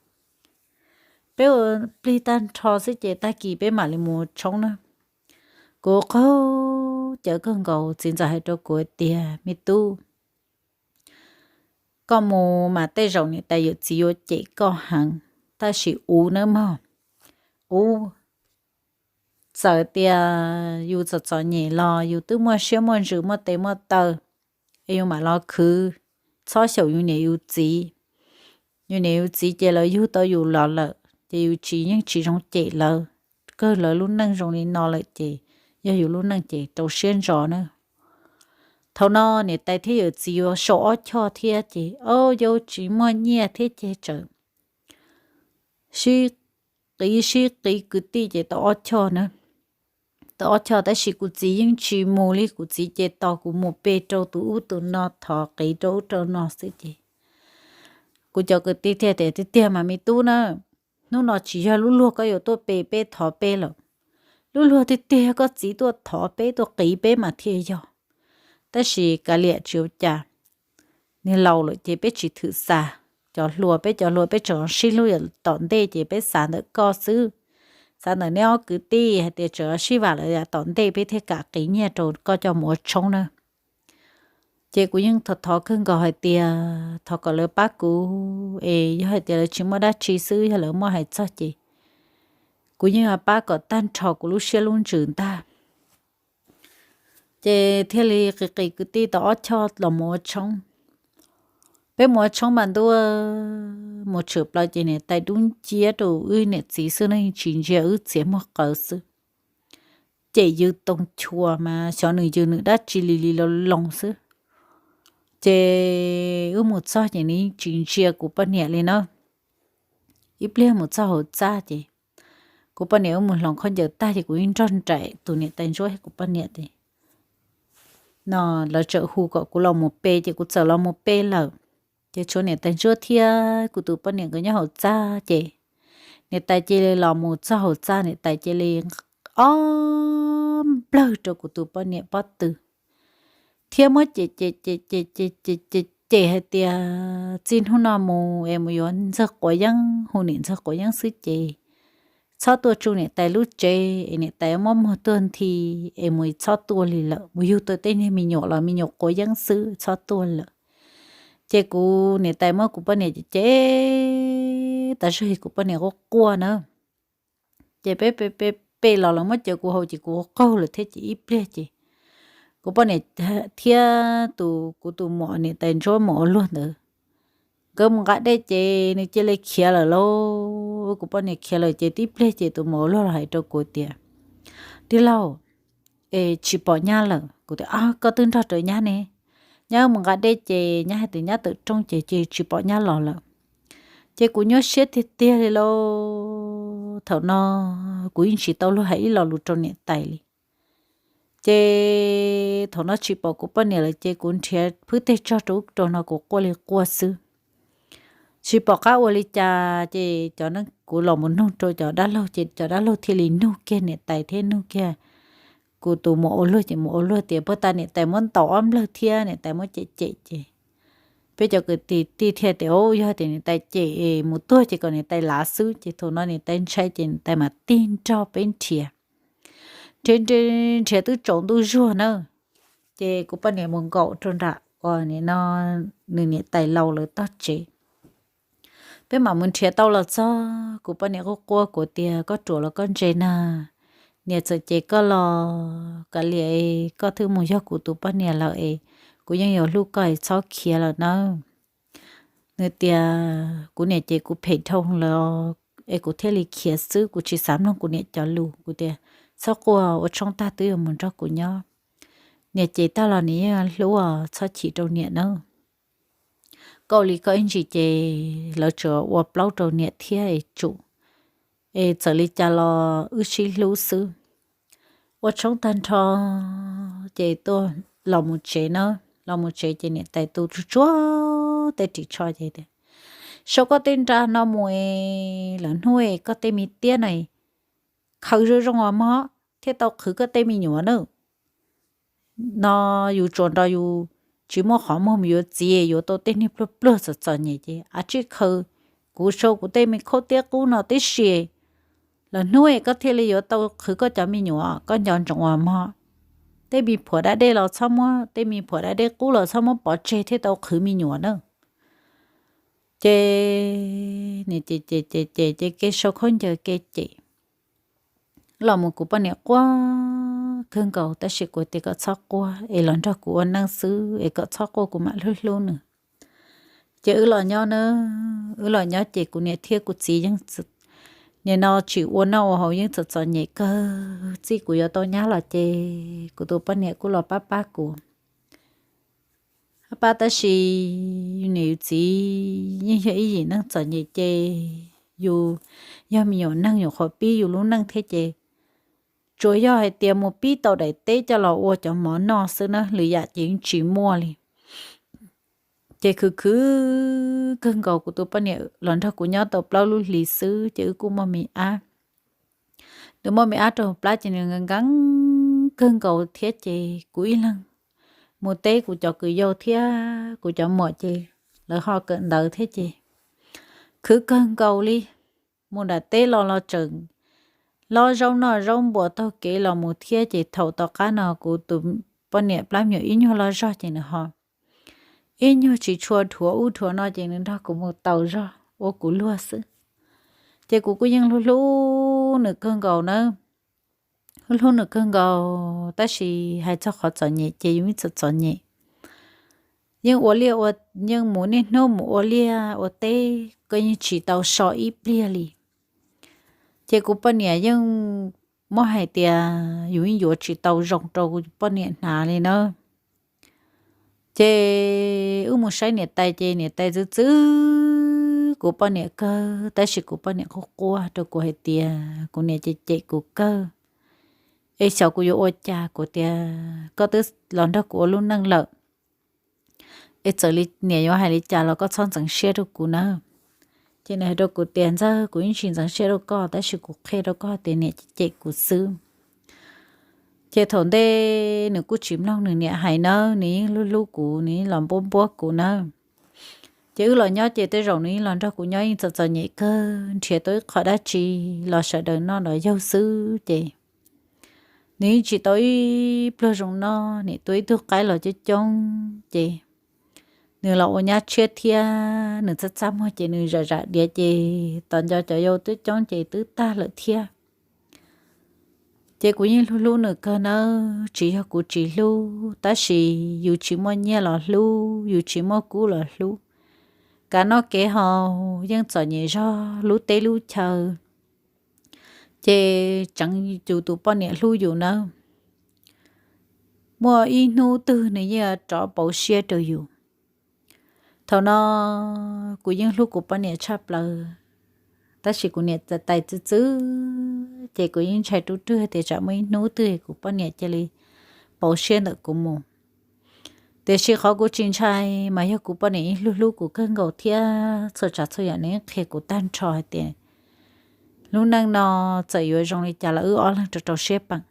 Peb ua plig tag nrho xwb ces tag kis peb mam li mus ua tshoob na. Kuv qaug cawv kawg nkaus, txiv ntxawm hais rau kuv tias, me tub, koj mus mas tej zaum niam tais yawm txiv yuav cem koj heev, tab sis ua nawb mog, ua. Txawm tias yus txom txom nyem los yus twb muaj siab muaj ntsws muaj tes muaj taw, es yus mam los khwv, txhob xyaum yus niam yus txiv. Yus niam yus txiv ces lawv yug tau yus los lawm ces yus tsis, yeej tsis zoo cem lawv, kawg lawv lub neej zoo li no lawm ces yog yus lub neej ces rau siab ntso na. Thaum no niam tais thiab yawm txiv yuav sau ob choj thiab ces o, yau tsis muaj nyiaj thiab ces txawm sib qiv sib qiv kwv tij ces tau ob choj na. Tau ob choj tab sis kuv txiv yeej tsis mus li, kuv txiv ces tos kuv mus pe rau tus ub tus no, thov qiv rau ub rau no xwb ces kuv cov kwv tij thiaj tias, tiag tiag mas me tub na, hnub no tsis yog lub luag koj yuav tuaj pe peb thov peb lawm, lub luag tiag tiag yog koj txiv tuaj thov peb tuaj qiv peb mas thiaj yog. Tab sis kav liam tsis ua cas, niag laus lawm ces peb tsis thwm xa. Cov hluas, peb cov hluas peb tseem sib hlub tom ntej ces peb xav ntawm koj xwb, xav ntawm neb ob kwv tij hais tias tseem sib vam lawm tom ntej peb thiaj kam qiv nyiaj rau koj coj mus ua tshoob na. Ces kuv yeej thov thov kawg nkaus hais tias thov kom lawv pab kuv es yog hais tias lawv tsis muaj dab tsi xwb, yog lawv muaj hais txog ces kuv yeej pab kom tag nrho kuv lub siab lub ntsws ntag. Ces thiaj li qis qis kwv tij tau ob choj los mus ua tshoob. Peb mus ua tshoob mas ntuj, mus tshwm plaws ces niam tais dub nciab rau wb niam txiv xwb no, yeej tsis ntsia wb txiav muag qawv xwb. Ces yws too chua mas xyov nws yws nws dab tsi li li loo loo xwb. Ces wb mus txog ces nws yeej tsis ntsia kuv poj niam li na. Ib pliag mus txog hauv txaj ces kuv poj niam wb mus hloov khaub ncaws tag ces kuv yeej nrog nraim tus niam tais ntsuab kuv poj niam ces no lawv txawm hu kom kuv los mus pe ces kuv txawm los mus pe lawm. Ces tshuav niam tais ntsuab thiab kuv tus poj niam nkawd nyob hauv txaj ces niam tais cia li los mus txog hauv txaj, niam tais cia li ob nplawg rau kuv tus poj niam pob tw thiab muab cem cem cem cem cem cem cem hais tias txij hnub no mus es mus yuav ntxawg quav yeeb, hu niam ntxawg quav yeeb xwb ces txhob tuaj tsuj niam tais lub tsev es niam tais muab muag tuag nthi, es mus txhob tuaj li lawm, mus yug tau tej niag me nyuam los me nyuam quav yeeb xwb, txhob tuaj lawm. Ces kuv niam tais muab kuv poj niam cem cem tas zog, kuv poj niam quaj quaj na. Ces peb peb peb peb los lawv muab cawv kuv haus ces kuv qaug lawm thiab ces ib pliag ces kuv poj niam thiab tus kuv tus muam niam tais ntsuab mus ua luag ntawd, nkawd mus nqa dej ces nws cia li khiav lawm lauj. Kuv poj niam khiav lawm ces tib pliag ces tus muam ua luag los hais rau kuv tias, tij laug, es tsis pom nyab lawm. Kuv tias, koj twb nrog rau nyab ne. Nyab mus nqa dej ces nyab hais tias nyab tawm rooj ces ces tsis pom nyab los lawm. Ces kuv nyuaj siab tiag tiag li lauj. Thaum no kuv yeej tsis tau luag hais ib lo lus rau niam tais li. Ces thaum no tsis pom kuv poj niam lawm ces kuv nrhiav phwb teg tsog rau ub rau no kuv quaj li quaj xwb. Tsis pom qab ua li cas ces cov neeb kuv los mus nug rau cov dab laug ces cov dab laug thiaj li nug kiag niam tais thiab nug kiag kuv tus muam ua luag ces mus ua luag tias puag ta niam tais muab ntaus ob nplawg thiab niam tais muab cem cem ces peb cov kwv tij tij thiaj tias, yog tias niam tais cem es mus tuag ces kom niam tais lav xwb. Ces thaum no niam tais ntshai ces niam tais mam tig nrog peb nrhiav. Nrhiav nrhiav twb tsaus ntuj zuag na, ces kuv poj niam mus nkaum rau nram uas nim no nws niam tais laus lawv tog tsev. Peb mam mus nrhiav tau los txog, kuv poj niam quaj quaj kuv tias koj ruam los koj ntse na, niam txawm cem koj los kav liam, koj twb mus yog kuv tus poj niam lawm es kuv yeej yuav hlub koj es txhob khiav lawm nawb. Nws tias kuv niam cem kuv phem dhau lawm es kuv thiaj li khiav xwb, kuv tsis xav mloog kuv niam cov lus. Kuv tias txhob quaj, ua tshoob tag twb yuav mus nrog kuv nyob. Niam cem tag los niam yeej hlub, txhob chim rau niam nawb. Koj ua li koj ib ntsis ces lawv tsuas ua plaub rau niam thiab es tsum, es txawm li cas los wb sib hlub xwb. Ua tshoob tag nrho ces tuaj los mus tsev na, los mus tsev ces niam tais tu tsuag tsuag tej ris tsho ces tias, sau koj tej nra no mus es lwm hnub es koj tej me tiab no khaws zoo zoo os mog thiaj tau qhwv koj tej me nyuam na. No yus tsuas nrog yus tsis muaj qhov muag mus yuav txiv yuav tau tej niag pluag pluag txom txom nyem ces a tsij khaws kuv sau kuv tej me khaub tiab qub no tib si, lwm hnub es koj thiaj li yuav tau qhwv koj cov me nyuam, koj nco ntsoov os mog. Tej me phuam dab dej los txhob muab, tej me phuam dab dej qub los txhob muab pov tseg thiaj tau qhwv me nyuam na. Ces niam ces ces ces ces ces kev sau khaub ncaws kev cem los mus kuv poj niam quaj kawg nkaus tab sis kuv tias kom txhob quaj es los nrog kuv ua neej xwb es kom txhob quaj kuv mam hlub hlub nws. Ces wb los nyob na, wb los nyob ces kuv niam thiab kuv txiv yeej nim no tsis ua noj ua haus yeej txom txom nyem kawg, txij kuv yuav tau nyab los ces kuv tus poj niam kuj los pab pab kuv. Pab tab sis yus niam yus txiv yeej yog ib yim neeg txom nyem ces yus yog me nyuam neeg nyuam qhuav pib yus lub neej thiab ces tsuas yog hais tias mus pib tau daim teb coj los ua cov mov noj xwb na, lwm yam ces yeej tsis muaj li. Ces khwv khwv kawg nkaus kuv tus poj niam los nrog kuv nyob tau plaub lub hlis xwb ces wb kuj muaj me ab. Nws muaj me ab rau hauv plab ces nws nkees nkees kawg nkaus thiab ces kuv ib leeg mus teb kuv cov kwv yau thiab kuv cov muam ces lawv ho kawm ntawv thiab ces khwv kawg nkaus li. Mus nram teb los los tseem lob zaub noj zaub npua taug kev los mus thiab ces thaum tom qab no kuv tus poj niam plab me nyuam ib nyuag loj zog ces nws ho ib nyuag tsis tshua dhuav ub dhuav no ces nws nrog kuv mus tau zog ua kuv luag xwb. Ces kuv kuj yeej hlub hlub nws kawg nkaus na, hlub hlub nws kawg nkaus tab sis hais txog qhov txom nyem ces yus ib txwm txom nyem. Yeej ua liaj ua, yeej mus niaj hnub mus ua liaj ua teb koj yeej tsis tau so ib pliag li. Ces kuv poj niam yeej muab hais tias yus yeej yuav tsis tau zoo rau kuv poj niam hnav li na. Ces wb mus saib niam tais ces niam tais txwv txwv kuv poj niam kawg tab sis kuv poj niam quaj quaj rau kuv hais tias kuv niam cem cem kuv kawg. Es xyov kuv yuav ua cas, kuv tias koj twb los nrog kuv ua lub neej lawm es txawm li niam yuav hais li cas los koj txhob ntxeev siab rau kuv na. Ces nws hais rau kuv tias ntxawg, kuv yeej tsis ntxeev siab rau koj tab sis kuv qhia rau koj tias niam cem kuv xwb. Ces thaum ntej nws kuj tsis mloog nws niam hais nawb, nws yeej hlub hlub kuv, nws yeej los npuab npuab kuv nawb. Ces wb los nyob ces tej zaum nws yeej los nrog kuv nyob yeej txom txom nyem kawg, nrhiav tau ib qho dab tsi los sawv daws noj los yaug xwb ces nws yeej tsis tau ib pluag zoo noj. Nim tuaj ib tug qaib los coob coob ces nws los ua nyab tshiab thiab nws txaj txaj muag ces nws zam zam diav ces tos nco cov yau twb coob ces twb tag lawm thiab. Ces kuv yeej hlub hlub nws kawg nawb, tsis yog kuv tsis hlub, tab sis yus tsis muaj nyiaj los hlub, yus tsis muaj kub los hlub. Kev noj kev haus yeej txom nyem zog lub teb lub chaw, ces tseev yus tus poj niam hlub yus nawb. Muaj ib hnub twg nws yeej rov pauv siab rau yus. Thaum no kuv yeej hlub kuv poj niam tshaj plaws, tab sis kuv niam tais txwv txwv, ces kuv yeej ntshai rub rwg tias tsam muaj ib hnub twg kuv poj niam cia li pauv siab ntawm kuv mus. Tiam sis qhov kuv tsis ntshai mas yog kuv poj niam yeej hlub hlub kuv kawg nkaus thiab txhua tsav txhua yam nws yeej qhia kuv tag nrho hais tias lub neej no txawm yuav zoo li cas los wb ob leeg rau rau siab peem.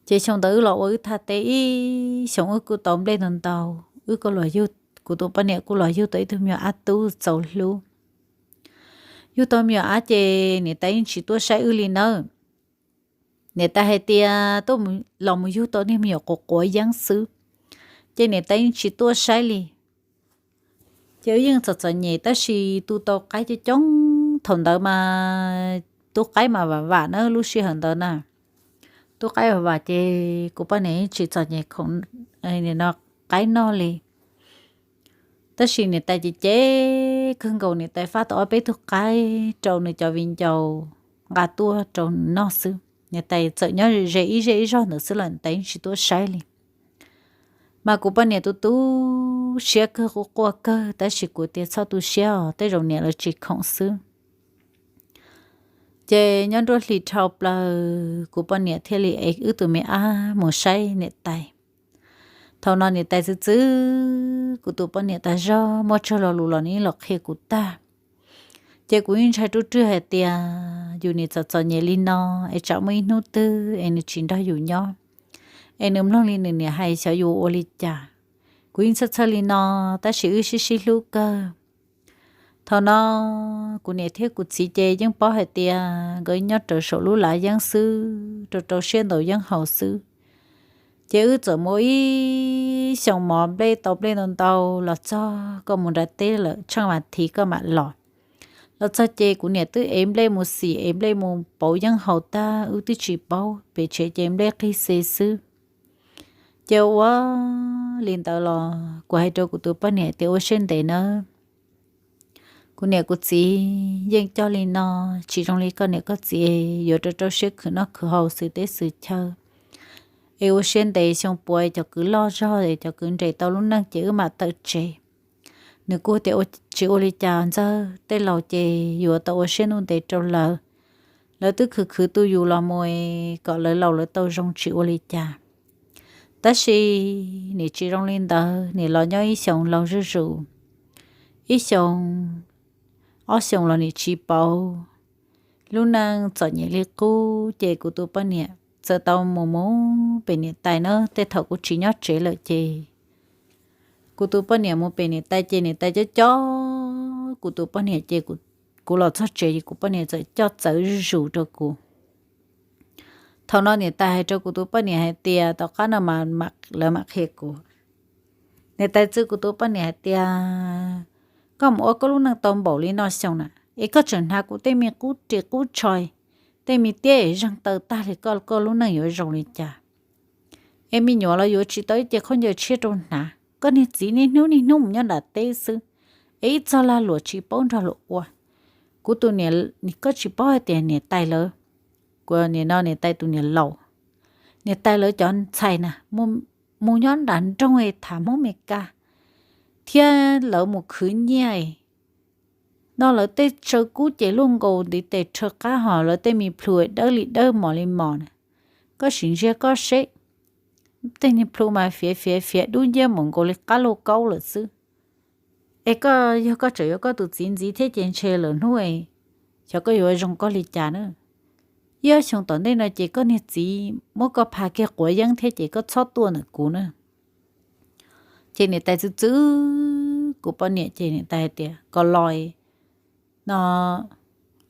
Ces xyoo ntawd wb los ua wb thaj teb ib xyoos wb kuj tau nplej ntau ntau, wb kuj los yug, kuv tus poj niam kuj los yug tau ib tug me nyuam ab tub txaus hlub. Yug tau me nyuam ab ces niam tais yeej tsis tuaj saib wb li nawb. Niam tais hais tias tuaj los mus yug tau niag me nyuam quav quav yeeb xwb, ces niam tais yeej tsis tuaj saib li. Ces wb yeej txom txom nyem tab sis tu tau qaib coob coob, thaum ntawd mas tu qaib mas vam vam na, lub sij hawm ntawd na. Tu qaib vam vam ces kuv poj niam yeej tsis txom nyem khoom no qaib noj li. Tab sis niam tais ces cem kawg nkaus, niam tais faj tau ob peb tug qaib rau nws cov viv ncaus nqa tuaj rau nws noj xwb. Niam tais txawm nyob ze ib zej ib zog ntawd xwb los niam tais yeej tsis tuaj saib li. Mas kuv poj niam tu tu siab kawg, quaj quaj kawg, tab sis kuv tias txhob tu siab os, tej zaum niam lawv tsis khoom xwb. Ces nyob nruab hlis dhau plaws kuv poj niam thiaj li ev wb tus me ab mus saib niam tais. Thaum no niam tais txwv txwv kuv tus poj niam tas zog, muaj tsawg lo lus los nws yeej los qhia kuv tag. Ces kuv yeej ntshai rub rwg hais tias yus nim txom txom nyem li no es tsam muaj ib hnub twg es nws tsis nrog yus nyob, es nws mloog li nws niam hais xyov yus ua li cas. Kuv yeej txhawj txhawj li no, tab sis wb sib sib hlub kawg. Thaum no kuv niam thiab kuv txiv ces yeej paub hais tias nkawd nyob rau saum lub lav yeeb xwb, rau rau siab ntaus yeeb haus xwb. Ces wb txawm mus ib xyoos mov nplej tau nplej ntau ntau los txog koj mus nram teb lawm tsheej vas thiv koj mam los. Los txog ces kuv niam twb ev nplej mus xim, ev nplej mus pauv yeeb haus tag wb twb tsis paub, pem tsev ces nplej qig xes xwb. Ces ua li ntawd los kuv hais rau kuv tus poj niam tias ua siab ntev nawb, kuv niam kuv txiv yeej coj li no, tsis zoo li koj niam koj txiv yuav rau rau siab khwv noj khwv haus xwm teb xwm chaw, es ua siab ntev xyoo puav cov kwv loj zog es cov kwv nres tau lub neej ces wb mam tawm tsev. Nws kuj tias tsis ua li cas ntxawg, tej laus ces yuav tau ua siab ntuj ntev rau lawv. Lawv twb khwv khwv tu yus los mus es kom lawv laus lawv tau zoo tsis ua li cas. Tab sis nim tsis zoo li ntawd, nim los nyob ib xyoos laus zuj zus, ib xyoos ob xyoos los nim tsis pauv. Lub neej txom nyem li qub ces kuv tus poj niam txawm tau mus mus pem niam tais na. Tej thaum kuv tsis nyob tsev lawm ces kuv tus poj niam mus pem niam tais ces niam tais coj coj kuv tus poj niam ces kuv los txog tsev ces kuv poj niam txawm coj txawv zuj zus rau kuv. Thaum no niam tais hais rau kuv tus poj niam hais tias, tom qab no lawv mam qhia kuv. Niam tais txwv kuv tus poj niam hais tias, koj mus ua koj lub neej tau npaum li no xyoo na, es koj tseem hnav kuv tej me qub ris qub tsho, tej me tiab es zeeg taw tag li, koj koj lub neej yuav zoo li cas? Es me nyuam los yuav tsis tau ib ce khaub ncaws tshiab rau hnav, koj niag txiv niaj hnub niaj hnub mus nyob nram teb xwb, es ib txog lag luam tsis paub nrog luag ua. Kuv tus niam, koj tsis paub hais tias niam tais lawv, kuv nim no niam tais tus niam laus, niam tais lawv cov ntxhais na mus nyob nram nroog es tham Hmoob Mes Kas, thiab lawv mus khwv nyiaj no lawv tej tsawv kub ces luaj nkaus ntiv tes rhawv qab, ho lawv tej me plhu dawb li dawb mos li mos na. Koj sim ntsia koj seb, tej niag plhu mas fiav fiav fiav dub nciab mus nkaus li qab lauj kaub lawm xwb. Es koj yog koj tseem yuav koj tus txiv ntxiv thiab ces ntshe lawm hnub es xyov koj yuav zoo koj li cas na. Ib ob xyoo tom ntej no ces koj niag txiv muab koj pha kiag quav yeeb thiab ces koj txhob tuaj ntawm kuv na. Ces niam tais txwv txwv kuv poj niam ces niam tais hais tias kom los no,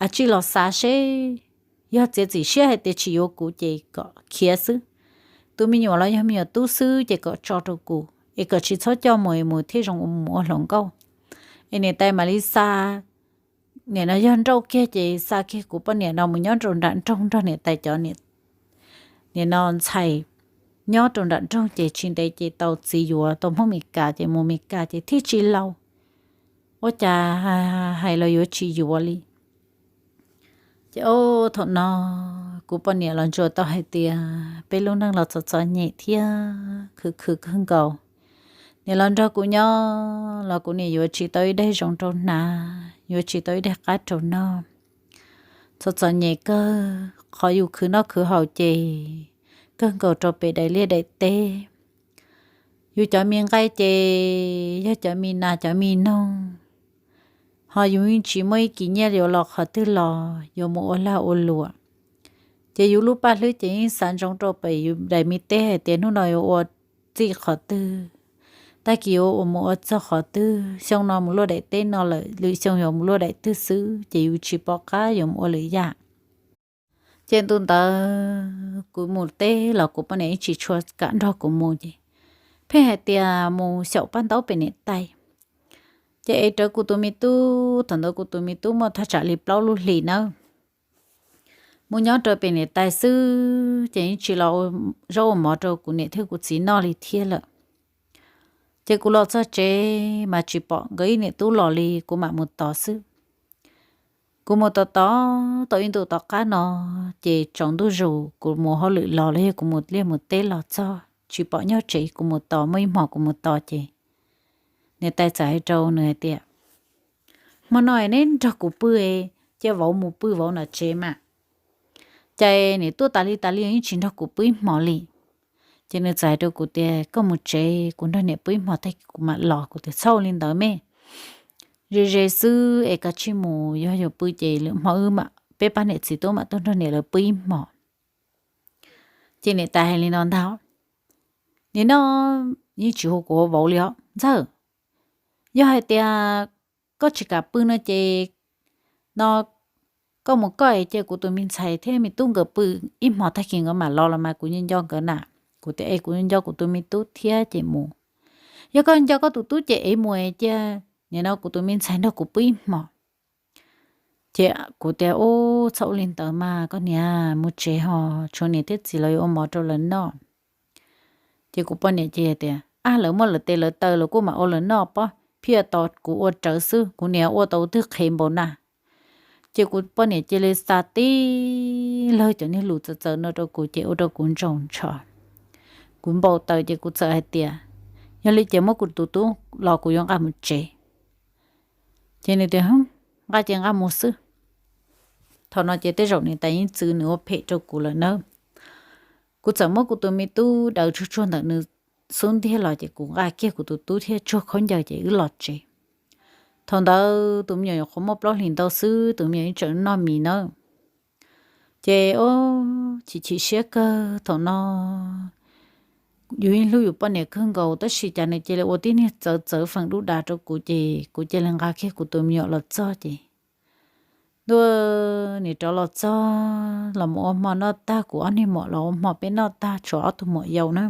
a, tsij los xav seb, yog txiav txim siab hais tias tsis yuav kuv ces kom khiav xwb. Tus me nyuam los yog me nyuam tub xwb ces kom tso rau kuv es kom tsis txhob coj mus es mus thiaj zoo mus ua hluas nkauj. Es niam tais mam li xa, nim no yog nrauj kiag ces xa kiag kuv poj niam no mus nyob rau nram nroog nrog niam tais cov, nim no ntxhais nyob rau nram nroog ces tsis ntev ces tau txiv yuav tau Hmoob Mes Kas ces mus Mes Kas ces thiaj tsis laus. Ua cas hais los yuav tsis yuav li. Ces o, thaum no kuv poj niam los ntsuas tau hais tias peb lub neej los txom txom nyem thiab khwv khwv kawg nkaus. Niam los nrog kuv nyob los kuv niam yuav tsis tau ib daig zoo rau hnav, yuav tsis tau ib daig qab rau noj. Txom txom nyem kawg, qhov yus khwv noj khwv haus ces kawg nkaus rau pem daim liaj daim teb. Yus cov me nqaij ces yog cov me nas cov me noog, ho yus yeej tsis muaj ib kis nyiaj yuav los qhov twg los yuav mus ua lag ua luam. Ces yus lub paj hlwb ces yeej xav ntsoov rau pem yus daim me teb hais tias hnub no yuav ua txij qhov twg, tag kis yuav mus ua txog qhov twg, xyoo no mus luaj daim teb no lawm, lwm xyoo yuav mus luaj daim twg xwb, ces yus tsis pom qab yuav mus ua lwm yam. Ces ntu ntawd kuv mus teb los kuv poj niam yeej tsis tshua kam nrog kuv mus ces pheej hais tias mus xyaum paj ntaub pem niam tais. Ces es rawv kuv tus me tub, thaum ntawd kuv tus me tub muaj thaj tsam li plaub lub hlis nawb, mus nyob rau pem niam tais xwb ces yeej tsis los zaub ua mov rau kuv niam thiab kuv txiv noj li thiab lawm. Ces kuv los txog tsev mas tsis pom nkawd ib niam tub los li, kuv mam mus tos xwb. Kuv mus tos tos tau ib ntu tom qab no, ces tsaus ntuj zus kuv mus hauj lwm los los yog kuv mus liaj mus teb los txog tsis pom nyob tsev, kuv mus tos muaj ib hmo kuv mus tos ces niam tais txawm hais rau nws hais tias, hmo no neb nrog kuv pw, cia vauv mus pw vauv nram tsev mas, cas nws tuaj tas li tas li yeej tsis nrog kuv pw ib hmo li. Ces nws txawm hais rau kuv tias koj mus tsev, kuv nrog niam pw ib hmo tag kuv mam los. Kuv tias txhob ua li ntawd me, ze ze xwb es koj tsij mus, yog yuav pw ces lwm hmo wb mam, peb pab niam txiv tub mam tuaj nrog niam lawv pw ib hmo. Ces niam tais hais li no ntag, nim no yeej tsis hu kuv ua vauv li os ntxawg. Yog hais tias koj tsis kam pw no ces no koj mus koj es cia kuv tus me ntxhais thiab me tub nkawd pw ib hmo tag kis nkawd mam los los mas kuv nco nco nkawd na. Kuv tias es kuv nco nco kuv tus me tub thiab ces mus. Yog koj nco koj tus tub ces es mus es cia nim no kuv tus me ntxhais nrog kuv pw ib hmo. Ces kuv tias ub, txhob ua li ntawd mas koj niam, mus tsev ho tshuav niam thiab txiv lawv yuav ua mov rau lawv noj. Ces kuv poj niam ces tias ab, lawv muaj lawv tes lawv taw lawv kuj mam ua lawv noj pob, phiaj tos kuv ua rawv xwb, kuv niam ua tau twg qhev npaum na. Ces kuv poj niam cia li xa tib lawg cov niag lus txawv txawv no rau kuv ces ua rau kuv ntsaus ntsho. Kuv npau taws ces kuv txawm hais tias yog li ces muab kuv tus tub los kuv yuav nqa mus tsev. Ces nws tias nqa ces nqa mus xwb. Thaum no ces tej zaum niam tais yeej txwv nws ua phem rau kuv lawm nawb. Kuv txawm muab kuv tus me tub daws tsuag tsuag ntawm nws xub ntiag los ces kuv nqa kiag kuv tus tub thiab tsuag khaub ncaws ces wb los tsev. Thaum ntawd tus me nyuam nyuam qhuav muaj plaub hlis ntau xwb, tus me nyuam yeej tseem noj mis nawb. Ces o, chim chim siab kawg thaum no. Yus yeej hlub yus poj niam kawg nkaus tab sis cas nws cia li ua tib niag txawv txawv feem dub dav rau kuv ces kuv cia li nqa kiag kuv tus me nyuam los txog ces ntuj, nim rov los txog los mus ua hmo noj tag, kuv ob niag muam los ua hmo peb noj tag tshuav ob tug muam yau na.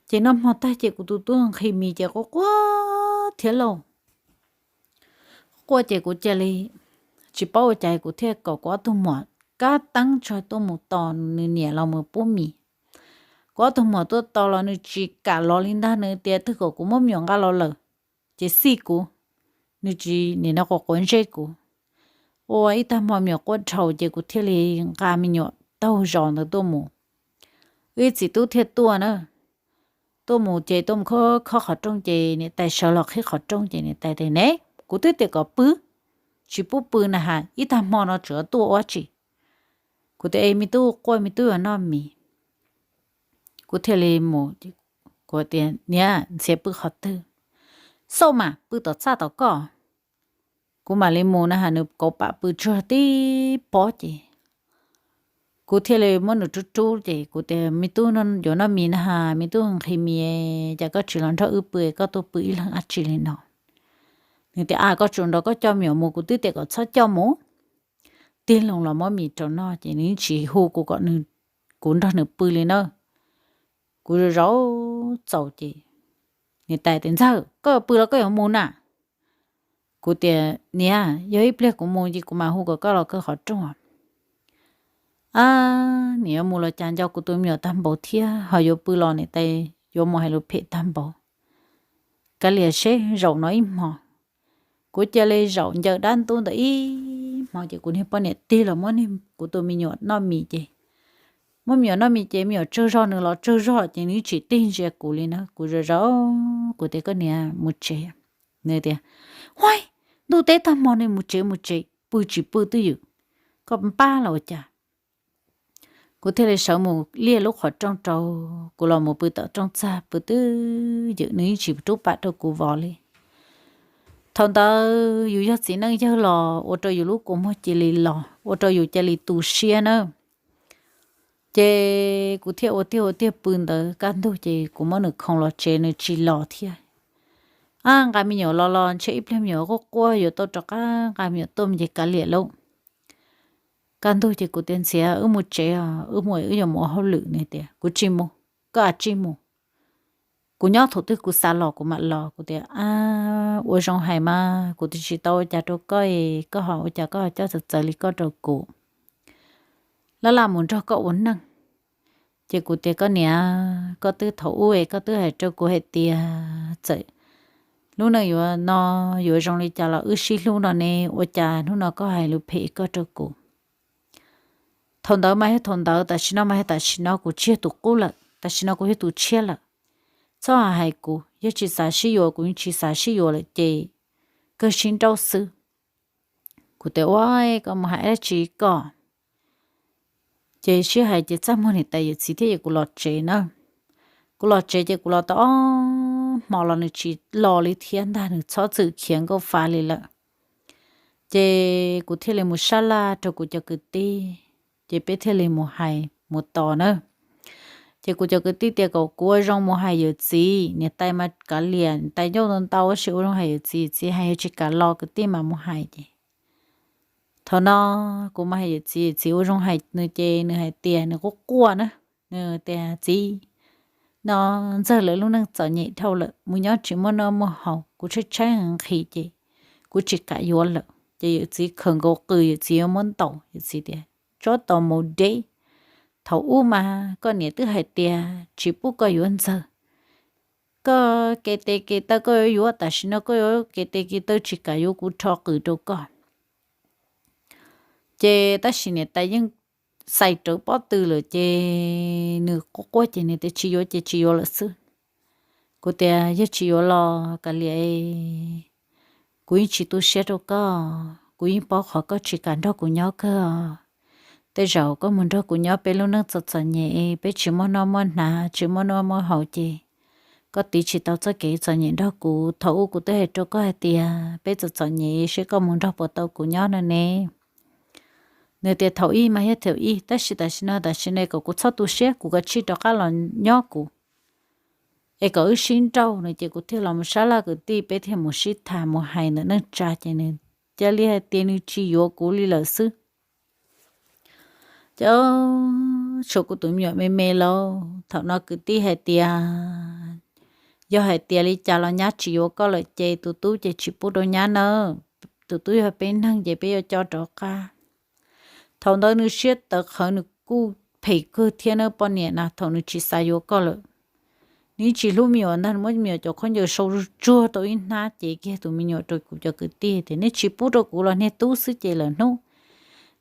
Ces noj hmo tag ces kuv tus tub nqhis mis ces quaj quaj thiab lauj. Quaj ces kuv cia li tsis paub ua cas kuv thiaj kom kuv ob tug muam kab teeb tso tuaj mus tos nws niam los mus pub mis. Kuv ob tug muam tuaj tos los nws tsis kam los li ntag, nws tias twg kom kuv muab me nyuam nqa los lawm ces xij kuv, nws tsis nim no quav quav ntsej kuv. Ua ib tag hmo me nyuam quaj dhau ces kuv thiaj li nqa me nyuam taug zos ntawd tuaj mus. Wb ib txiv tub thiaj tuaj na, tuaj mus ces tuaj mus khob khob qhov rooj ces niam tais sawv los qhib qhov rooj ces niam tais tias ne, kuv twb tias kom pw, tsis pub pw na has, ib tag hmo no tseem tuaj ua tsi. Kuv tias es me tub quaj me tub yuav noj mis. Kuv thiaj li mus, kuv tias niam, ntxhiav pw qhov twg? Xauj mas, pw tom txaj tom koj. Kuv mam li mus na has, nws kauv pam pw tsuag tib pob ces kuv thiaj li muab nws rub rub ces kuv tias me tub yuav noj mis na has, me tub nqhis mis, cas koj tsis los nrog wb pw, koj tuaj pw ib leeg dab tsi li no? Nws tias, A, koj tsuas nrog koj coj me nyuam mus, kuv twb tias kom txhob coj mus. Tig loo los muab mis rau noj ces nws tsis hu kuv kom kuv nrog nws pw li na. Kuv zaum zaum txaus ces niam tais tias, Ntxawg, koj yuav pw los koj yuav mus na? Kuv tias, Niam, yog ib pliag kuv mus ces kuv mam hu kom koj los kaw qhov rooj. A, niam yuav mus los cas, nco kuv tus me nyuam tag npaum thiab ho yuav pw los niam tais yuav mus hais lus phem tag npaum. Kav liam seb zaum no ib hmo. Kuv cia li zaum ncaws dab ntub ntawd ib hmo ces kuv niag poj niam tig los muab kuv tus me nyuam noj mis ces, muab me nyuam noj mis ces me nyuam tsaug zog, nws los tsaug zog ces nws tsis tig ntsia kuv li na. Kuv zaum zaum, kuv tias, Koj niam, mus tsev. Nws tias, Huaib, ntuj teb tag hmo ne, mus tsev mus tsev, pw tsis pw twj ywm, koj npab los ua cas? Kuv thiaj li sawv mus liaj lub qhov rooj rau, kuv los mus pw tom rooj txag, pw twj ywm, nws yeej tsis rub pam rau kuv vov li. Thaum ntawd yus yog txiv neej yawg los ua rau yus lub kua muag cia li los, ua rau yus cia li tu siab na. Ces kuv thiaj ua tiag ua tiag pw ntawd, kaj ntug ces kuv muab nws khoov los tsev nws tsis los thiab. A, nqa me nyuam los los ntshe ib pliag me nyuam quaj quaj yuav tau rov qab nqa me nyuam tuaj ces kav liam lauj. Kaj ntug ces kuv tias, Ntxhiav, wb mus tsev os, wb mus wb yuav mus ua hauj lwm. Nws tias, Kuv tsis mus. Koj cia li mus, koj cia li mus. Kuv nyob thaum twg kuv xav los kuv mam los. Kuv tias, A, ua zoo hais mas kuv twb tsis tau ua cas rau koj es koj ho ua cas koj ho coj txawv txawv li koj rau kuv. Laj laj mus nrog koj ua neej. Ces kuv tias, Koj niam, koj twb thaum ub es koj twb hais rau kuv hais tias txawm lub neej yuav no yuav zoo li cas los wb sib hlub no ne, ua cas hnub no koj hais lus phem koj rau kuv? Thaum ntawd mas yog thaum ntawd, tam sim no mas yog tam sim no, kuv tsis yog tus qub lawm, tam sim no kuv yog tus tshiab lawm. Txhob hais kuv, yog tsis xav sib yuav kuv yeej tsis xav sib yuav lawm ces kawg sib nrauj xwb. Kuv tias, Ua, koj mus hais dab tsi koj? Ces sib hais ces txaj muag niam tais yawm txiv thiab ces kuv los tsev na. Kuv los tsev ces kuv los tau ob hmo los nws tsis los li thiab ntag, nws txhob txwm khiav nkauj fa li lawm. Ces kuv thiaj li mus sab laj rau kuv cov kwv tij, ces peb thiaj li mus hais mus tos na. Ces kuv cov kwv tij tias kom kuv ua zoo mus hais yawm txiv, niam tais mas kav liam, niam tais ncauj ntau ntau, tab sis ua zoo hais yawm txiv, yawm txiv hais yog tsis kam los kwv tij mas mus hais ces. Thaum no kuv mus hais yawm txiv, yawm txiv ua zoo hais nws ces nws hais tias nws quaj quaj na, nws tias, Txiv, no Ntxawg lawv lub neej txom nyem dhau lawm, mus nyob tsis muaj noj muaj haus, kuv tshaib tshaib nqhis ces kuv tsis kam yuav lawm. Ces yawm txiv khaws nkaus qws, yawm txiv yuav muab ntaus, yawm txiv tias, Tsob tos mus deb, thaum ub mas koj niam twb hais tias tsis pub koj yuav Ntxawg, koj kev tes kev taw koj yuav yuav, tam sim no koj yuav kev tes kev taw tsis kam yuav, kuv rho qws rau koj. Ces tab sis niam tais yeej xais rawv pob tw lawm ces nws quaj quaj ces nws tias tsis yuav ces tsis yuav lawm xwb. Kuv tias, Yog tsis yuav los kav liam, kuv yeej tsis tu siab rau koj, kuv yeej paub qhov koj tsis kam nrog kuv nyob kawg. Tej zaum koj mus nrog kuv nyob, peb lub neej txom txom nyem, peb tsis muaj noj muaj hnav, tsis muaj noj muaj haus ces koj tiv tsis tau txoj kev txom nyem nrog kuv. Thaum ub kuv twb hais rau koj hais tias peb txom txom nyem seb koj mus nrog puas tau kuv nyob no ne. Nws tias, Thaum ub mas yog thaum ub, tab sis tam sim no, tam sim no kom kuv txhob tu siab, kuv kav tsij rov qab los nyob kuv, es kom wb sib nrauj no. Ces kuv thiaj los mus sab laj kwv tij, peb thiaj mus sib tham mus hais ntawm neej tsa ces nws cia li hais tias nws tsis yuav kuv li lawm xwb. Ces tshuav kuv tus me nyuam me me lauj. Thaum no kwv tij hais tias yog hais tias li cas los nyab tsis yuav koj lawm ces tus tub ces tsis pub rau nyab na, tus tub yog peb neeg ces peb yuav coj rov qab. Thaum ntawd nws siab tawv qhawv, nws kuj phem kawg thiab na poj niam na, thaum nws tsis xav yuav koj lawm. Nws tsis hlub me nyuam ntag, nws muab me nyuam cov khaub ncaws sau tsuag tau ib hnab ces kiag tus me nyuam rau kuv cov kwv tij tias, Nej tsis pub rau kuv los niag tub xwb ces lawm hnub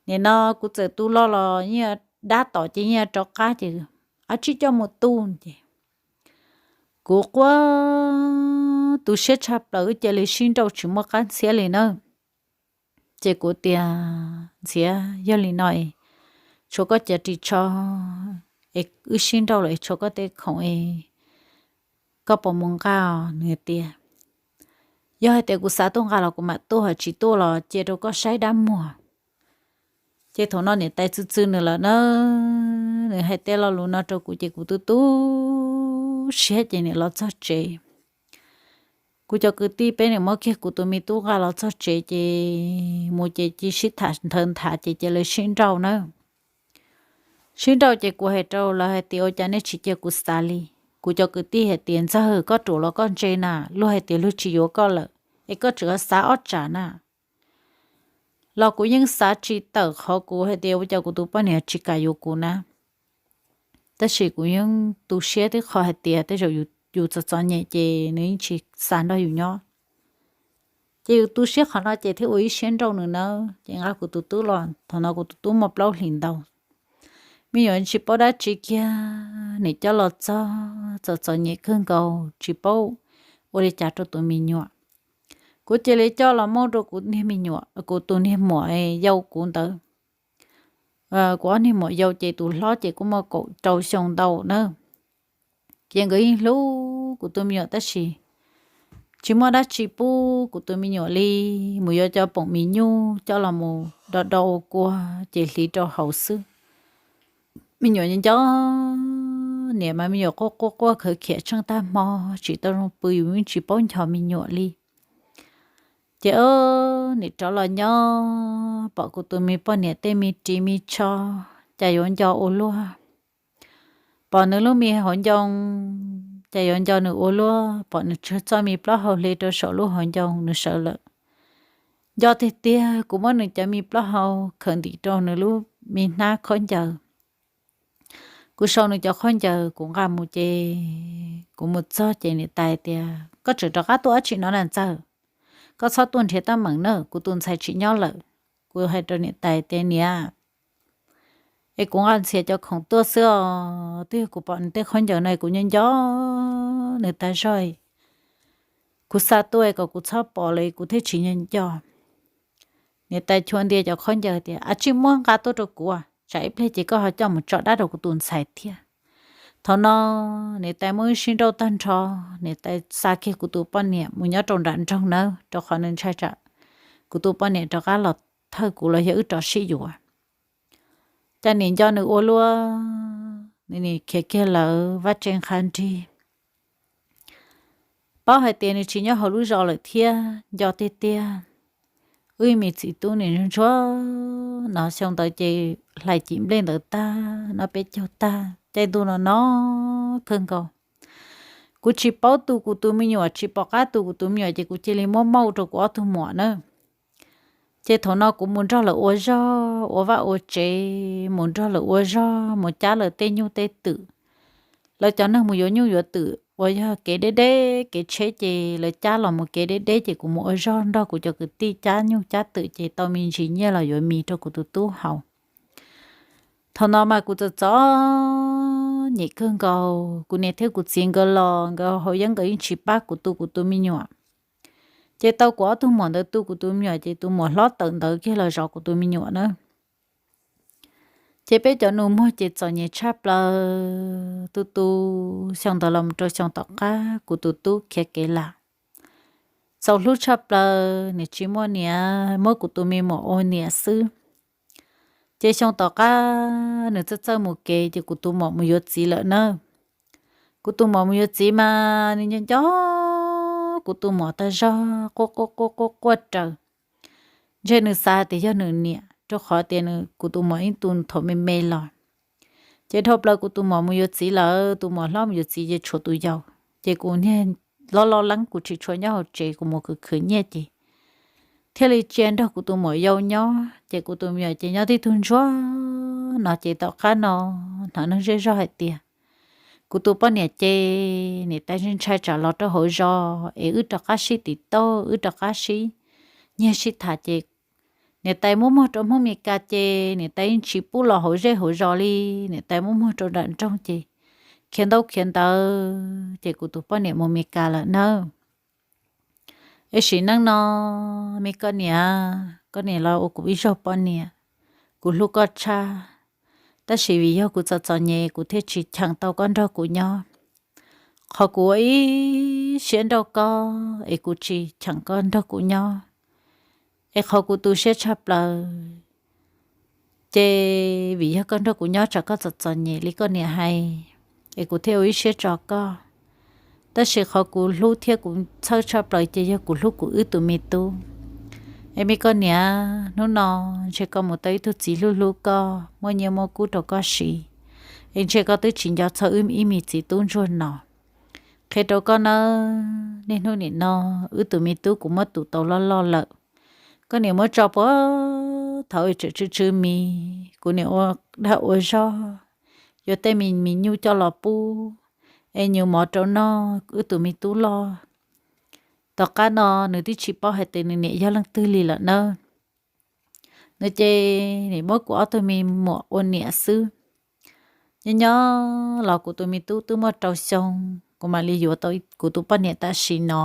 nim no kuv txawm tu loj los yeej dab tom ces yeej rov qab ces a tsij coj mus tu ces kuv quaj tu siab tshaj plaws, wb cia li sib nrauj tsis muaj qab ntxhiab li na. Ces kuv tias, Ntxhiab, yog li no es tshuav koj cev ris tsho es wb sib nrauj lawm es tshuav koj tej khoom es koj puas mus nqa os? Nws tias, Yog hais tias kuv xav tuaj nqa los kuv mam tuaj, ho tsis tuaj los cia rau koj saib dab muag. Ces thaum no niam tais txw txw nws lawm na, nws hais tej lo lus no rau kuv ces kuv tu tu siab ces niam los txog tsev. kuv cov kwv tij peb niam muab kiag kuv tus me tub nqa los txog tsev ces mus ces cia sib tham nthawv nthav ces cia lawv sib nrauj na. Sib nrauj ces kuv hais rau lawv hais tias ua cas nej tsis cia kuv xav li? Kuv cov kwv tij hais tias ntxawg, koj ruam los koj ntse na, luag hais tias luag tsis yuav koj lawm es koj tseem xav ob tsam na. Los kuv yeej xav tsis tawm qhov kuv hais tias ua cas kuv tus poj niam tsis kam yuav kuv na. Tab sis kuv yeej tu siab tib qho hais tias tej zaum yus txom txom nyem ces nws yeej tsis xav nrog yus nyob. Ces yus tu siab qhov no ces thiaj ua ib siab nrauj nws nawb. Ces nqa kuv tus tub los, thaum no kuv tus tub muaj plaub hlis ntau. Me nyuam tsis paub dab tsi kiag, nim coj los txog txom txom nyem kawg nkaus tsis paub ua li cas rau tus me nyuam. Kuv cia li coj los muab rau kuv niag me nyuam, kuv tus niag muam yau kuv ntawd. Kuv ob niag muam yau ces tus hlob ces kuj muaj kaum rau xyoo ntau na. Ces nkawd yeej hlub kuv tus me nyuam tab sis tsis muaj dab tsi pub kuv tus me nyuam li, mus yuav cov poom mis nyuj coj los mus do do ua kua ces hliv rau haus xwb. Me nyuam nco nco niam mas me nyuam quaj quaj quaj khaws khiam tsheej tag hmo, tsis tau zoo pw, yus yeej tsis paub nco me nyuam li. Ces nim rov los nyob pom kuv tus me poj niam tej me ris me tsho, cas yuav nco ua luaj. Pom nws lub me hauv ncoo, cas yuav nco nws ua luaj. Pom nws tsawg txoj me plaub hau hle rau saum lub hauv ncoo, nws sawv lawm. Nco tiag tiag, kuv muab nws cov me plaub hau khaws ntim rau nws lub me hnab khaub ncaws. Kuv sau nws cov khaub ncaws kuv nqa mus ces kuv mus txog ces niam tais tias, koj tseem rov qab tuaj dab tsi no na Ntxawg? Koj txhob tuaj nrhiav teeb meem na, kuv tus ntxhais tsis nyob lawm. Kuv hais rau niam tais tias niam, es kuv nqa ntxhias cov khoom tuaj xwb os, twb yog kuv pom nws tej khaub ncaws no kuv nco nco nws tas zog. Kuv xa tuaj kom kuv txhob pom lawm kuv thiaj tsis nco nco. Niam tais chua ntia cov khaub ncaws tias, a, tsis muab nqa tuaj rau kuv, tsam ib pliag ces koj ho coj mus tso dab rau kuv tus ntxhais thiab. Thaum no niam tais muab wb sib nrauj tag nrho, niam tais xa kiag kuv tus poj niam mus nyob rau nram nroog nawb, rau qhov nws ntshai tsam kuv tus poj niam rov qab los thawj kuv los yog wb rov sib yuav. Cas nim nco nws ua luaj, nws nim khiav kiag lawm vaj tse nqha nrig. Paub hais tias nws tsis nyob hauv lub zos lawm thiab, nco tiag tiag. Wb me txiv tub nim ntsuag ntsuag no, xyoo ntawd ces hlais cim nplej ntawd tag, noj peb caug tag, caij ntuj no no kawg nkaus. Kuv tsis paub tu kuv tus me nyuam, tsis pom qab tu kuv tus me nyuam ces kuv cia li muab mauj rau kuv ob tug muam na. Ces thaum no kuv mus nrog lawv ua zog ua vaj ua tsev, mus nrog lawv ua zog, mus cab lawv tej nyuj tej twm. Lawv cov neeg mus yuav nyuj yuav twm uas yog kev deb deb kev tsheb ces lawv cab los mus kev deb deb ces kuv mus ua zog nrog kuv cov kwv tij cab nyuj cab twm ces tau me ntsis nyiaj los yuav mis rau kuv tus tub haus. Thaum no mas kuv txom txom nyem kawg nkaus, kuv niam thiab kuv txiv nkawd los nkawd haus yeeb nkawd yeej tsis pab kuv tu kuv tus me nyuam. Ces tau kuv ob tug muam ntawd tu kuv tus me nyuam ces tus muam hlob tawm ntawd kiag los zov kuv tus me nyuam na. Ces peb cov nus muag ces txom nyem tshaj plaws, tu tu xyoo ntawd los mus rau xyoo tom qab kuv tus tub khiav kev lawm. Txaus hlub tshaj plaws, nws tsis muaj niam, muab kuv tus me muam ua niam xwb. Ces xyoo tom qab nws txawj txawj mus kev ces kuv tus muam mus yuav txiv lawm na. Kuv tus muam mus yuav txiv mas nws nco nco kuv tus muam tag zog, quaj quaj quaj quaj quaj raws. Ntshe nws xav tias yog nws niam, rau qhov tias nws, kuv tus muam ib tug thaum me me los. Ces dhau plaws kuv tus muam mus yuav txiv lawm, tus muam hlob mus yuav txiv ces tshuav tus yau. Ces kuv niag loj loj leeb kuv tsis tshua nyob hauv tsev, kuv mus khwv khwv nyiaj ces thiaj li tsia nrog kuv tus muam yau nyob. Ces kuv tus me nyuam ces nyob tib tug ntsuag no ces tom qab no hnov neeg zej zog hais tias kuv tus poj niam ces niam tais ntshai tsam los rau hauv zos es wb rov qab sib tim tauj, wb rov qab sib nyiag sib tham ces niam tais muab muag rau Hmoob Mes Kas ces niam tais yeej tsis pub los hauv zej hauv zos li, niam tais muab muag rau nram nroog ces khiav ntaub khiav ntawv ces kuv tus poj niam mus Mes Kas lawm nawb. Es sim neej no, me koj niam, koj niam los ua kuv ib zaug poj niam, kuv hlub koj tshaj, tab sis vim yog kuv txom txom nyem kuv thiaj tsis cheem tau koj nrog kuv nyob. Qhov kuv ua ib siab nrauj koj es kuv tsis cheem koj nrog kuv nyob, es qhov kuv tu siab tshaj plaws ces vim yog koj nrog kuv nyob tsam koj txom txom nyem li koj niam hais, es kuv thiaj ua ib siab tso koj. Tab sis qhov kuv hlub thiab kuv txhawj tshaj plaws ces yog kuv hlub kuv wb tus me tub. Es me koj niam, hnub no ntshe koj mus tau ib tug txiv hlub hlub koj, muaj nyiaj muaj kub rau koj siv, es ntshe koj twb tsis nco txog wb ib me txiv tub ntsuag no. Qhia rau koj nawb, niaj hnub nim no wb tus me tub kuv muab tu tau loj loj lawm. Koj niam muab tso puag thaum tseem tsw tsw mis, kuv niam ua dag ua zog, yuav tej me me nyuj coj los pub, es nyuag mov rau noj wb tus me tub loj. Tom qab no nws twb tsis paub hais tias nws niam yog leej twg li lawm nawb. Nws ces nim muab kuv ob tug me muam ua niam xwb. Nyob nyob los kuv tus me tub twb muaj rau xyoo, kuv mam li yuav tau kuv tus poj niam tam sim no.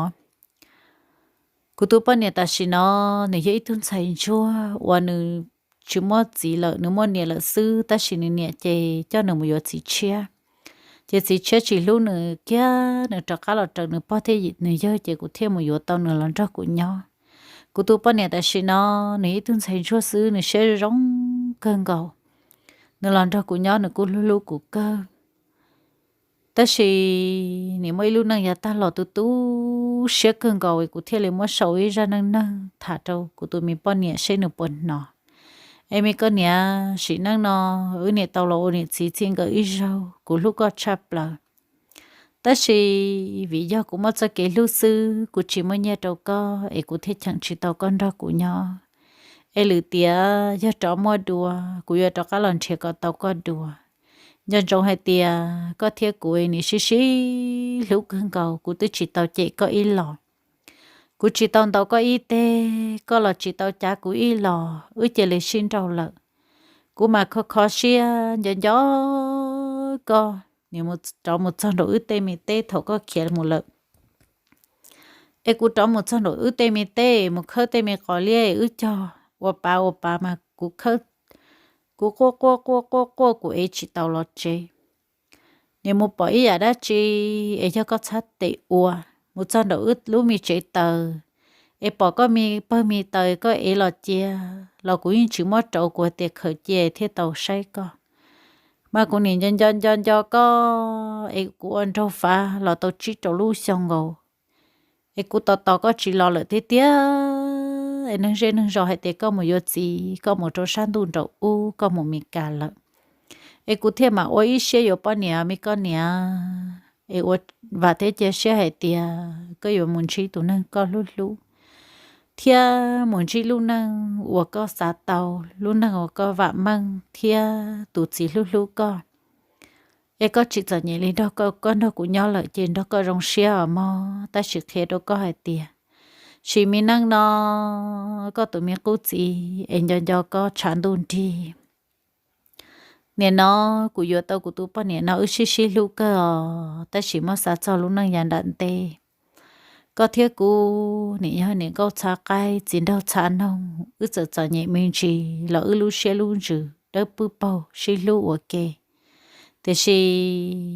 Kuv tus poj niam tam sim no, nws yog ib tug ntxhais ntsuag uas nws tsis muaj txiv lawm, nws muaj niam lawm xwb, tab sis nws niam ces coj nws mus yuav txiv tshiab. Ces txiv tshiab tsis hlub nws kiag, nws rov qab los raws nws pog thiab nws yawg, ces kuv thiaj mus yuav tau nws los nrog kuv nyob. Kuv tus poj niam tam sim no, nws ib tug ntxhais ntsuag xwb, nws siab zoo kawg nkaus, nws los nrog kuv nyob nws kuj hlub hlub kuv kawg. Tab sis nim muaj ib lub neej yav tag los tu tu siab kawg nkaus, kuv thiaj li muab sau ib zaj neej neeg tham rau kuv tus me poj niam seb nws puas hnov. Es me koj niam, sim neej no wb niam tau los ua niam txiv txij nkawm ib zaug, kuv hlub koj tshaj plaws. Tab sis vim yog kuv muaj txoj kev hlub xwb, kuv tsis muaj nyiaj rau koj, es kuv thiaj cheem tsis tau koj nrog kuv nyob. Es lwm tiam yog rov muaj dua, kuv yuav rov qab los nrhiav kom tau koj dua. Nco ntsoov hais tias koj thiab kuv nim sib sib hlub kawg nkaus, kuv twb tsis tau cem koj ib los. Kuv tsis tau ntaus koj ib teg, koj los tsis tau cav kuv ib los, wb cia li sib nrauj lawm. Kuv mas kho kho siab nco nco koj, nim rov mus txog nraum wb tej me teb thaum koj khiav mus lawm. Es kuv rov mus txog nraum wb tej me teb mus khawb tej me qos liab wb cog ua pav ua pav mas kuv khawb, kuv quaj quaj quaj quaj quaj kuv ev tsis tau los tsev. Nim mus pom ib yam dab tsi es yog koj txhab tes ua, mus txog nraum wb lub me tsev taws, es pom koj me pawg me taws koj ev los cia, los kuv yeej tsis muab rauv, kuv hais tias khaws cia thiaj tau saib koj. Mas kuv nim nco nco nco nco koj, es kuv ua nraug fav los tau tsib rau lub xyoo nkaus, es kuv tos tos koj tsis los lawm tiag tiag. Es neeg zej neeg zos hais tias koj mus yuav txiv, koj mus rau sab ntuj nraum ub, koj mus Mes Kas lawm. Es kuv thiaj mam ua ib siab yuav poj niam, me koj niam, es ua vam thiab cia siab hais tias koj yuav mus ntsib tus neeg koj hlub hlub, thiab mus ntsib lub neej uas koj xav tau, lub neej uas koj vam meej thiab tus txiv hlub hlub koj. Es koj tsis txom nyem li nrog koj, koj nrog kuv nyob lawm ces nrog koj zoo siab os mog. Tab sis qhia rau koj hais tias, sim me neej no koj tus me qub txiv es nco nco koj tshav ntuj nrig. Nim no kuv yuav tau kuv tus poj niam no wb sib sib hlub kawg os, tab sis muab xav txog lub neej yav nram ntej, koj thiab kuv nim yog niam nkauj txhav qaib txiv nraug txhav noog, wb txawm txom nyem me ntsis los wb lub siab lub ntsws dawb pwb paug sib hlub ua ke. Tiam sis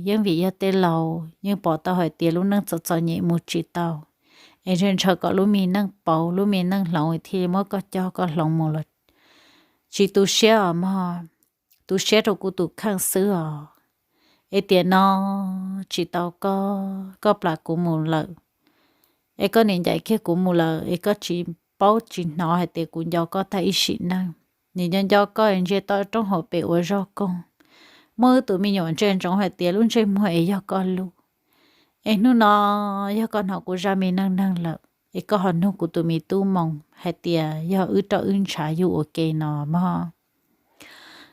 yeej vim yog tej laus yeej pom tau hais tias lub neej txom txom nyem mus tsis tau, es ntshaw ntshaw kom lub me neej pauv lub me neej hloov thiaj muab koj coj koj hloov mus los tsis tu siab os mog. Tu siab rau kuv tus kheej xwb os. Es tiam no tsis tau koj, koj plam kuv mus lawm, es koj nim ncaim kiag kuv mus lawm, es koj tsis paub tsis hnov hais tias kuv nco koj tag ib sim neej. Nim nco nco koj es ntsia tau roob hauv pes ua zog koog, muab wb tus me nyuam ntsia ntsoov hais tias lub ntsej muag es yog koj lub. Es hnub no yog koj hnov kuv zaj me neej neeg lawm, es koj ho nug kuv tus me tub moo hais tias yog wb roj wb ntshav yug ua ke no mog.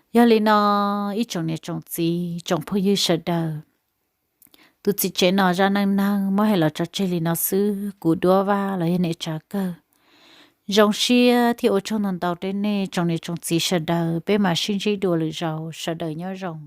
Yog li no, ib tsoom niam tsoom txiv tsoom phooj ywg sawv daws, tus txiv tsev no zaj neej neeg muab hais los tso tseg li no xwb. Kuv Duab Vaj los yog niam Tsav Kawg zoo siab thiab ua tsaug ntau ntau rau nej tsoom niam tsoom txiv sawv daws. Peb mam sib ntsib dua lwm zaus, sawv daws nyob zoo.